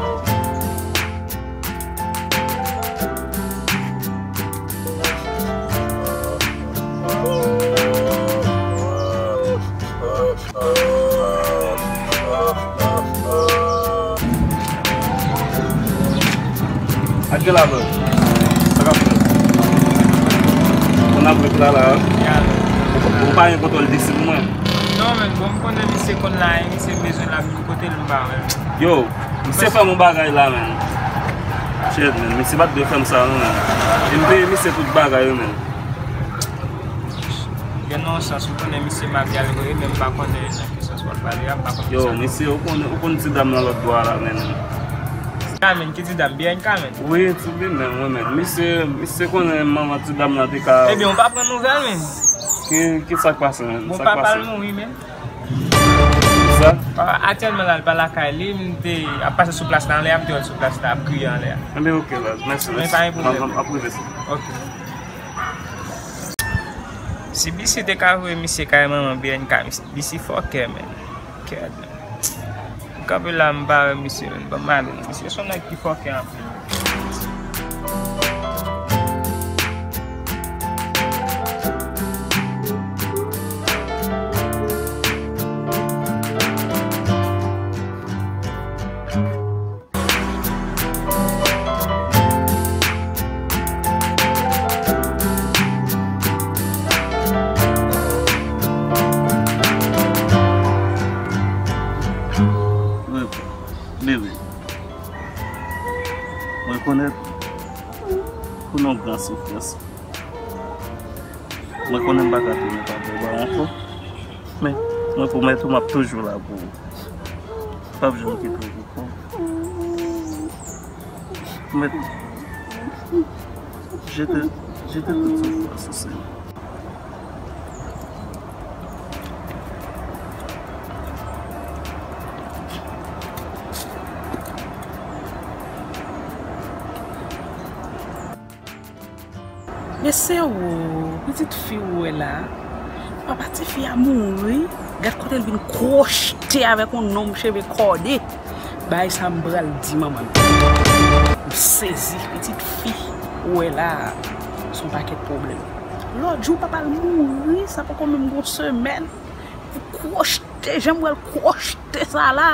Ak gen la, bro. Sa k ap fèt? Konn ap ret la, la. Ou pa gen kontwòl disi pou mwen? Non, men, bon, m konnen misye konn la, e misye bezwen la, m vin kote l, m pa wè l. Yo, misye fè m yon bagay la, men. Shit, men, misye pa t dwe fè m sa, non, men. E m peye misye tout bagay, wi, men. Gen nan yon sans, ou konnen misye mafya l vre, men m pa konnen nan ki sans w ap pale a, m pa konnen. Yo, sa. Mesye, ou konn, ou konn ti dam nan lòt bò a la, men. Kamen, ki ti dam? B N K, men? Wi, ti B N K, men, wi, men. Mesye, mesye konnen manman ti dam nan te ka. Ebyen, ou pa pran nouvèl, men? Ki, ki sa k pase, men? Bon, papa l mouri, men. Sa? Ah, aktyèlman la, l pa lakay li, m te ap pase sou plas la anlè a, m te wè l sou plas la, ap kriye anlè a. Ebyen, ok, baz, mèsi, mèsi. Men pa gen pwoblèm. M ap, m ap rive sou. Ok. Si B C te ka voye misye kay manman B N K, misye, B C fòkè, men. Kèt, men. M kanpe la, m pa wè misye, men. Ban m ale, non. Misye se yon nèg ki fòkè anpil. Bebe, mwen konèt ou nan yon gran soufrans. Mwen konnen m pa ka tounen papa w ba w ankò, men mwen pwomèt ou m ap toujou la pou ou. M p ap janm kite w pou kont. Mwen jete, jete tout soufrans ou, Senyè. Mesye, o, pitit fi ou wè la, papa tifi a mouri. Gad kote l vin kwochte avèk yon nonm cheve kòde. Bagay sa m pral di manman l. M sezi, pitit fi ou wè la, se yon pakèt pwoblèm. Lòt jou papa l mouri, sa poko menm gon semèn. Pou kwochte, jan m wè l kwochte sa la.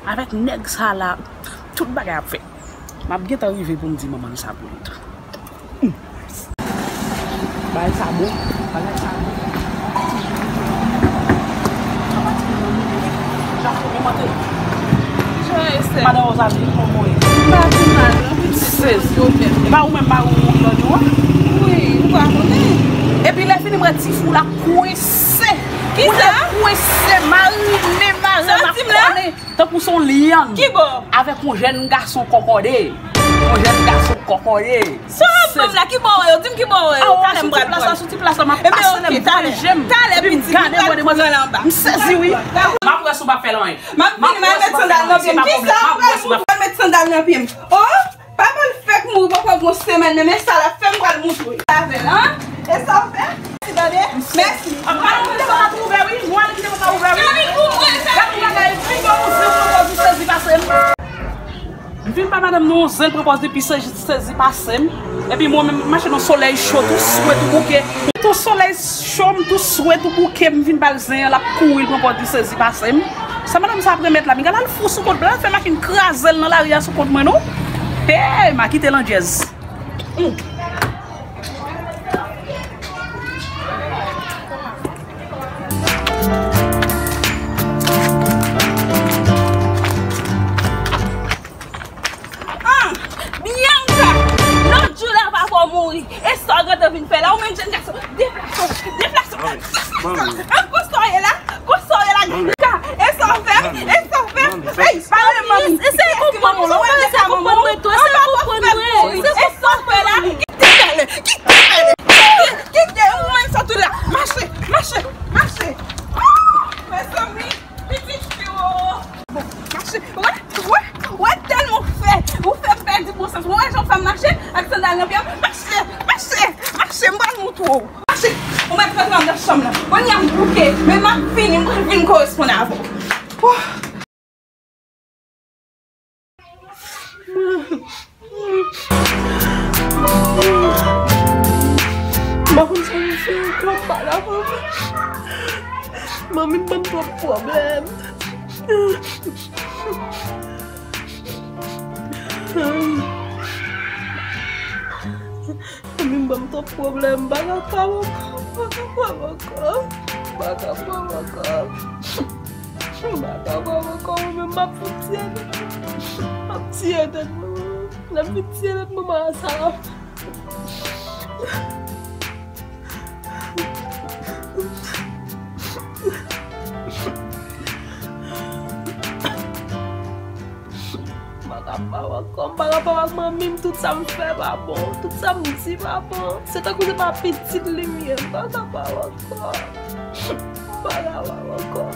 Avèk nèg sa la, tout bagay ap fèt. M ap gentan rive pou m di manman l sa pou li tou. Bagay sa bon, bagay sa bon. Madan Rosalie, kòman w ye? M pa pi mal non, pitit. Sezi. E pa ou menm mari w mouri lòt jou a? Wi, ou pa konnen. Epi lè fini m wè ti fou la kwense. Kisa? Kwense, marine, marine, makònen. Tankou se yon lyann. Ki bò? Avèk yon jèn gason kòkòde. Yon jèn gason kòkòde. Sa w ap ban m la? Ki bò w ye? Di m ki bò w ye. Talè m pral pran. Sou ti plas la, m ap pase lè m vale je m. Talè pitit, m pral pran l anba. M sezi wi. M ap wè si w p ap fè l anyen. M ap vini, m al met sandal nan pye m. Kisa w pral fè? M pral met sandal nan pye m. Oh! Papa l fèk mouri poko gon semèn, men men sa l ap fè, m pral montre w avè l, an? E sa w fè? Mèsi, tande. Mèsi. Gade yon bagay, vin ba yon zen poko di sezi pase m. M vin ba madanm nan yon zen poko di sezi pase m. Epi mwen menm, m mache nan solèy cho, tou swè, tou bouke. Tou solèy cho, m tou swè, tou bouke, m vin ba l zen an, l ap kouri, l poko di sezi pase m. Sa madanm sa ap remèt la, m gade l fou sou kont mwen, l fè machin kraze l nan lari a sou kont mwen, non. Hey, m a kite landjèz. Mm. Ah, Bianca, lòt jou la papa w mouri. E sa w gentan vin fè la, ou menm jèn gason, deplase w, deplase w. An, konsa w ye la, konsa w ye la, Bianca. E sa w fè, e sa w fè. Ey, pale manmi. Eseye konprann mwen, eseye konprann mwen tou, eseye konprann mwen. E sa w fè la, kite pale, kite pale. Kite, kite, ou menm sa tou la. Mache, mache, mache. Ah, mezanmi. Pitit fi w. Bon, mache. Wè, wè, wè tèlman w fè. Ou fè m pèdi bon sans. Ou wè jan w fè m mache ak sandal nan pye m? Mache, mache, mache, m pral montre w. Mache. Ou mèt rantre anndan chanm nan. Kounye a m bouke, men m ap vini, m pral vin koresponn avè w. Oh. M pa konn sa m fè ankò, m pa la manmi. Manmi ban m twòp pwoblèm. Manmi ban m twòp pwoblèm, m pa ka pale ankò, m pa ka pale ankò, m pa ka pale ankò. M pa kapab ankò, mwen menm m ap fouti tèt mwen. M ap tiye tèt mwen. Lè m fin tiye tèt mwen, manman sa la. M pa ka pale ankò, m pa ka pale ak manmi m, tout sa m fè pa bon, tout sa m di pa bon. Se tankou se pa pitit li m ye, m pa ka pale ankò. M pa ka pale ankò.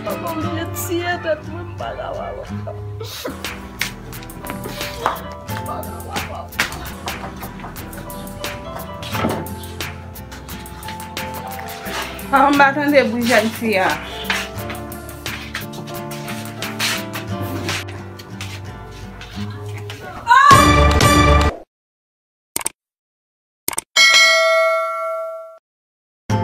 Papa oblije tiye tèt mwen, m pa ka pale ankò. M pa ka pale ankò. Ah, m pa tande bri jèn fi a.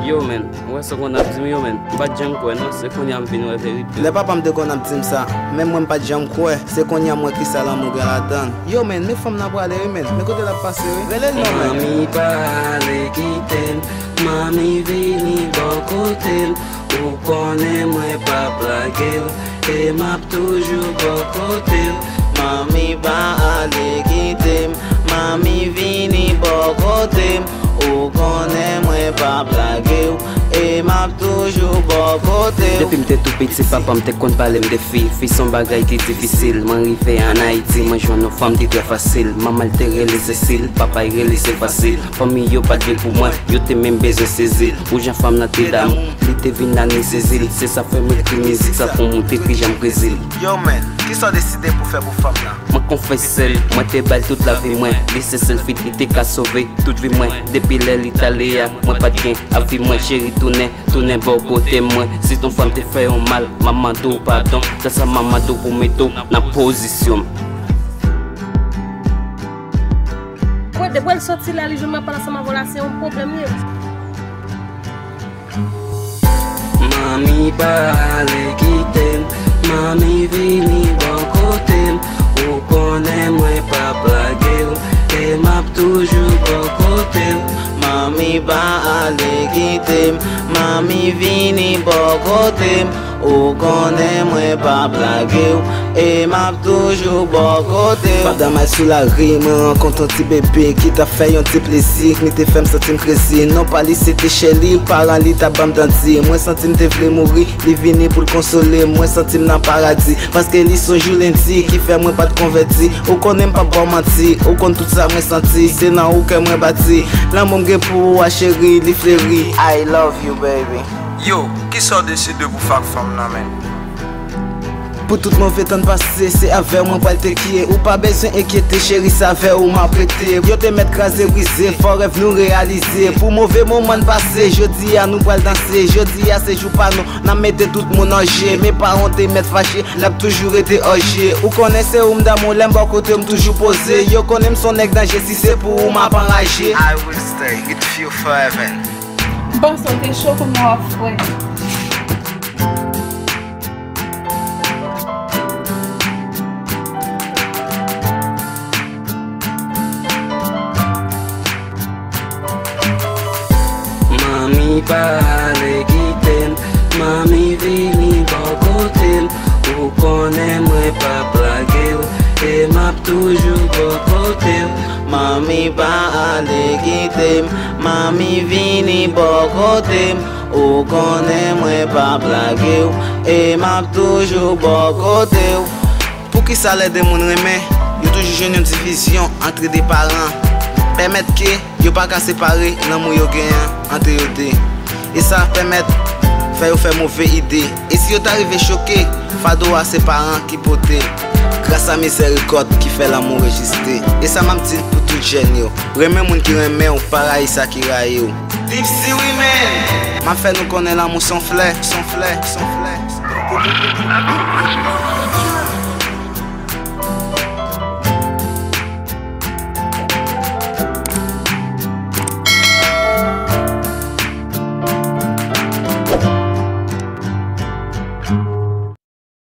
Yo, menn, ou wè sa w konn ap di m yo, menn? M pa t janm kwè, non, se kounye a m vin wè verite. Lè papa m te konn ap di m sa, menm mwen m pa t janm kwè, se kounye a m wè kisa lanmou gen ladan l. Yo, menn, men fanm nan prale, wi, menn, men kote l ap pase, wi. Rele l non, menn. Manmi pa ale kite m, manmi vini bò kote m. Ou konnen mwen p ap lage w, e m ap toujou bò kote w. Manmi pa ale kite m, manmi vini bò kote m. Ou konnen mwen p ap lage w, e m ap toujou bò kote w. Depi m te tou piti, papa m te konn pale m de fi. Fi se yon bagay ki difisil. Mwen rive ann Ayiti, mwen jwenn yon fanm ki trè fasil. Manman l te rele Sesil, papa l rele Sefasil. Fanmi yo pa t vle pou mwen, yo te menm bezwen sezi l. Pou jan fanm nan te damou, li te vin la ni sezi l. Se sa fè m ekri mizik sa pou moun te pi janm krezi l. Yo, menn, kisa w deside pou fè pou fanm nan? Mwen konfese l, mwen te ba l tout lavi mwen. Li se sèl fi li te ka sove tout vi mwen. Depi lè li t ale a, mwen pa t gen avi mwen. Cheri, tounen, tounen bò kote mwen. Si t yon fanm te fè yon mal, m ap mande w padon. Sèl sa m ap mande w pou mete w nan pozisyon m. Depi l soti la, li jwenn m ap pale ansanm avè w la, se yon pwoblèm li ye. Manmi pa ale kite m, manmi vini bò kote m. Ou konnen mwen p ap lage w, e m ap toujou bò kote w. Manmi pa ale kite m, manmi vini bò kote m. Ou konnen mwen p ap lage w, e m ap toujou bò kote w. Pandan m al sou lari, mwen rankontre yon ti bebe ki t ap fè yon ti plezi, li te fè m santi m krezi. Non pa li se te Shelly, paran li t ap ban m dandi. Mwen santi m te vle mouri, li vini pou l konsole m. Mwen santi m nan paradi, paske li se yon jou lendi ki fè mwen pa t konvèti. Ou konnen m p ap ba w manti, ou konn tout sa mwen santi. Se nan ou kè mwen bati, lanmou m gen pou ou a cheri, li fleri. I love you, baby. Yo, kisa w deside pou fak fanm nan, menn? Pou tout move tan pase, se avè w mwen pral te kye. Ou pa bezwen enkyete, cheri, se avè w m ap rete. Yo te mèt kraze, brize, fò rèv nou reyalize. Pou move moman n pase, jodi a nou pral danse. Jodi a se jou pa nou, n ap mete tout moun an je. Men paran w te mèt fache, l ap toujou rete òje. Ou konnen se ou m damou, lè m bò kote w m toujou poze. Yo konnen m se yon nèg danje, si se pou ou m ap anraje. I will stay with you forever. M panse w te cho, kounye a w ap frèt. Manmi pa ale kite m, manmi vini bò kote m. Ou konnen mwen p ap lage w, e m ap toujou bò kote w. Manmi pa ale kite m, manmi vini bò kote m. Ou konnen mwen p ap lage w, e m ap toujou bò kote w. Poukisa lè de moun renmen, yo toujou jwenn yon divizyon antre de paran? Pèmèt ke yo pa ka separe lanmou yo genyen antre yo de. E sa pèmèt fè yo fè move ide. E si yo ta rive choke, fado a se paran ki pote. Gras a mizèrikòd ki fè lanmou rejiste. E sa m ap di l pou tout jèn yo. Renmen moun ki renmen w, pa rayi sa ki rayi w. Tipsy Women! M ap fè nou konnen lanmou se yon flè, se yon flè, se yon flè.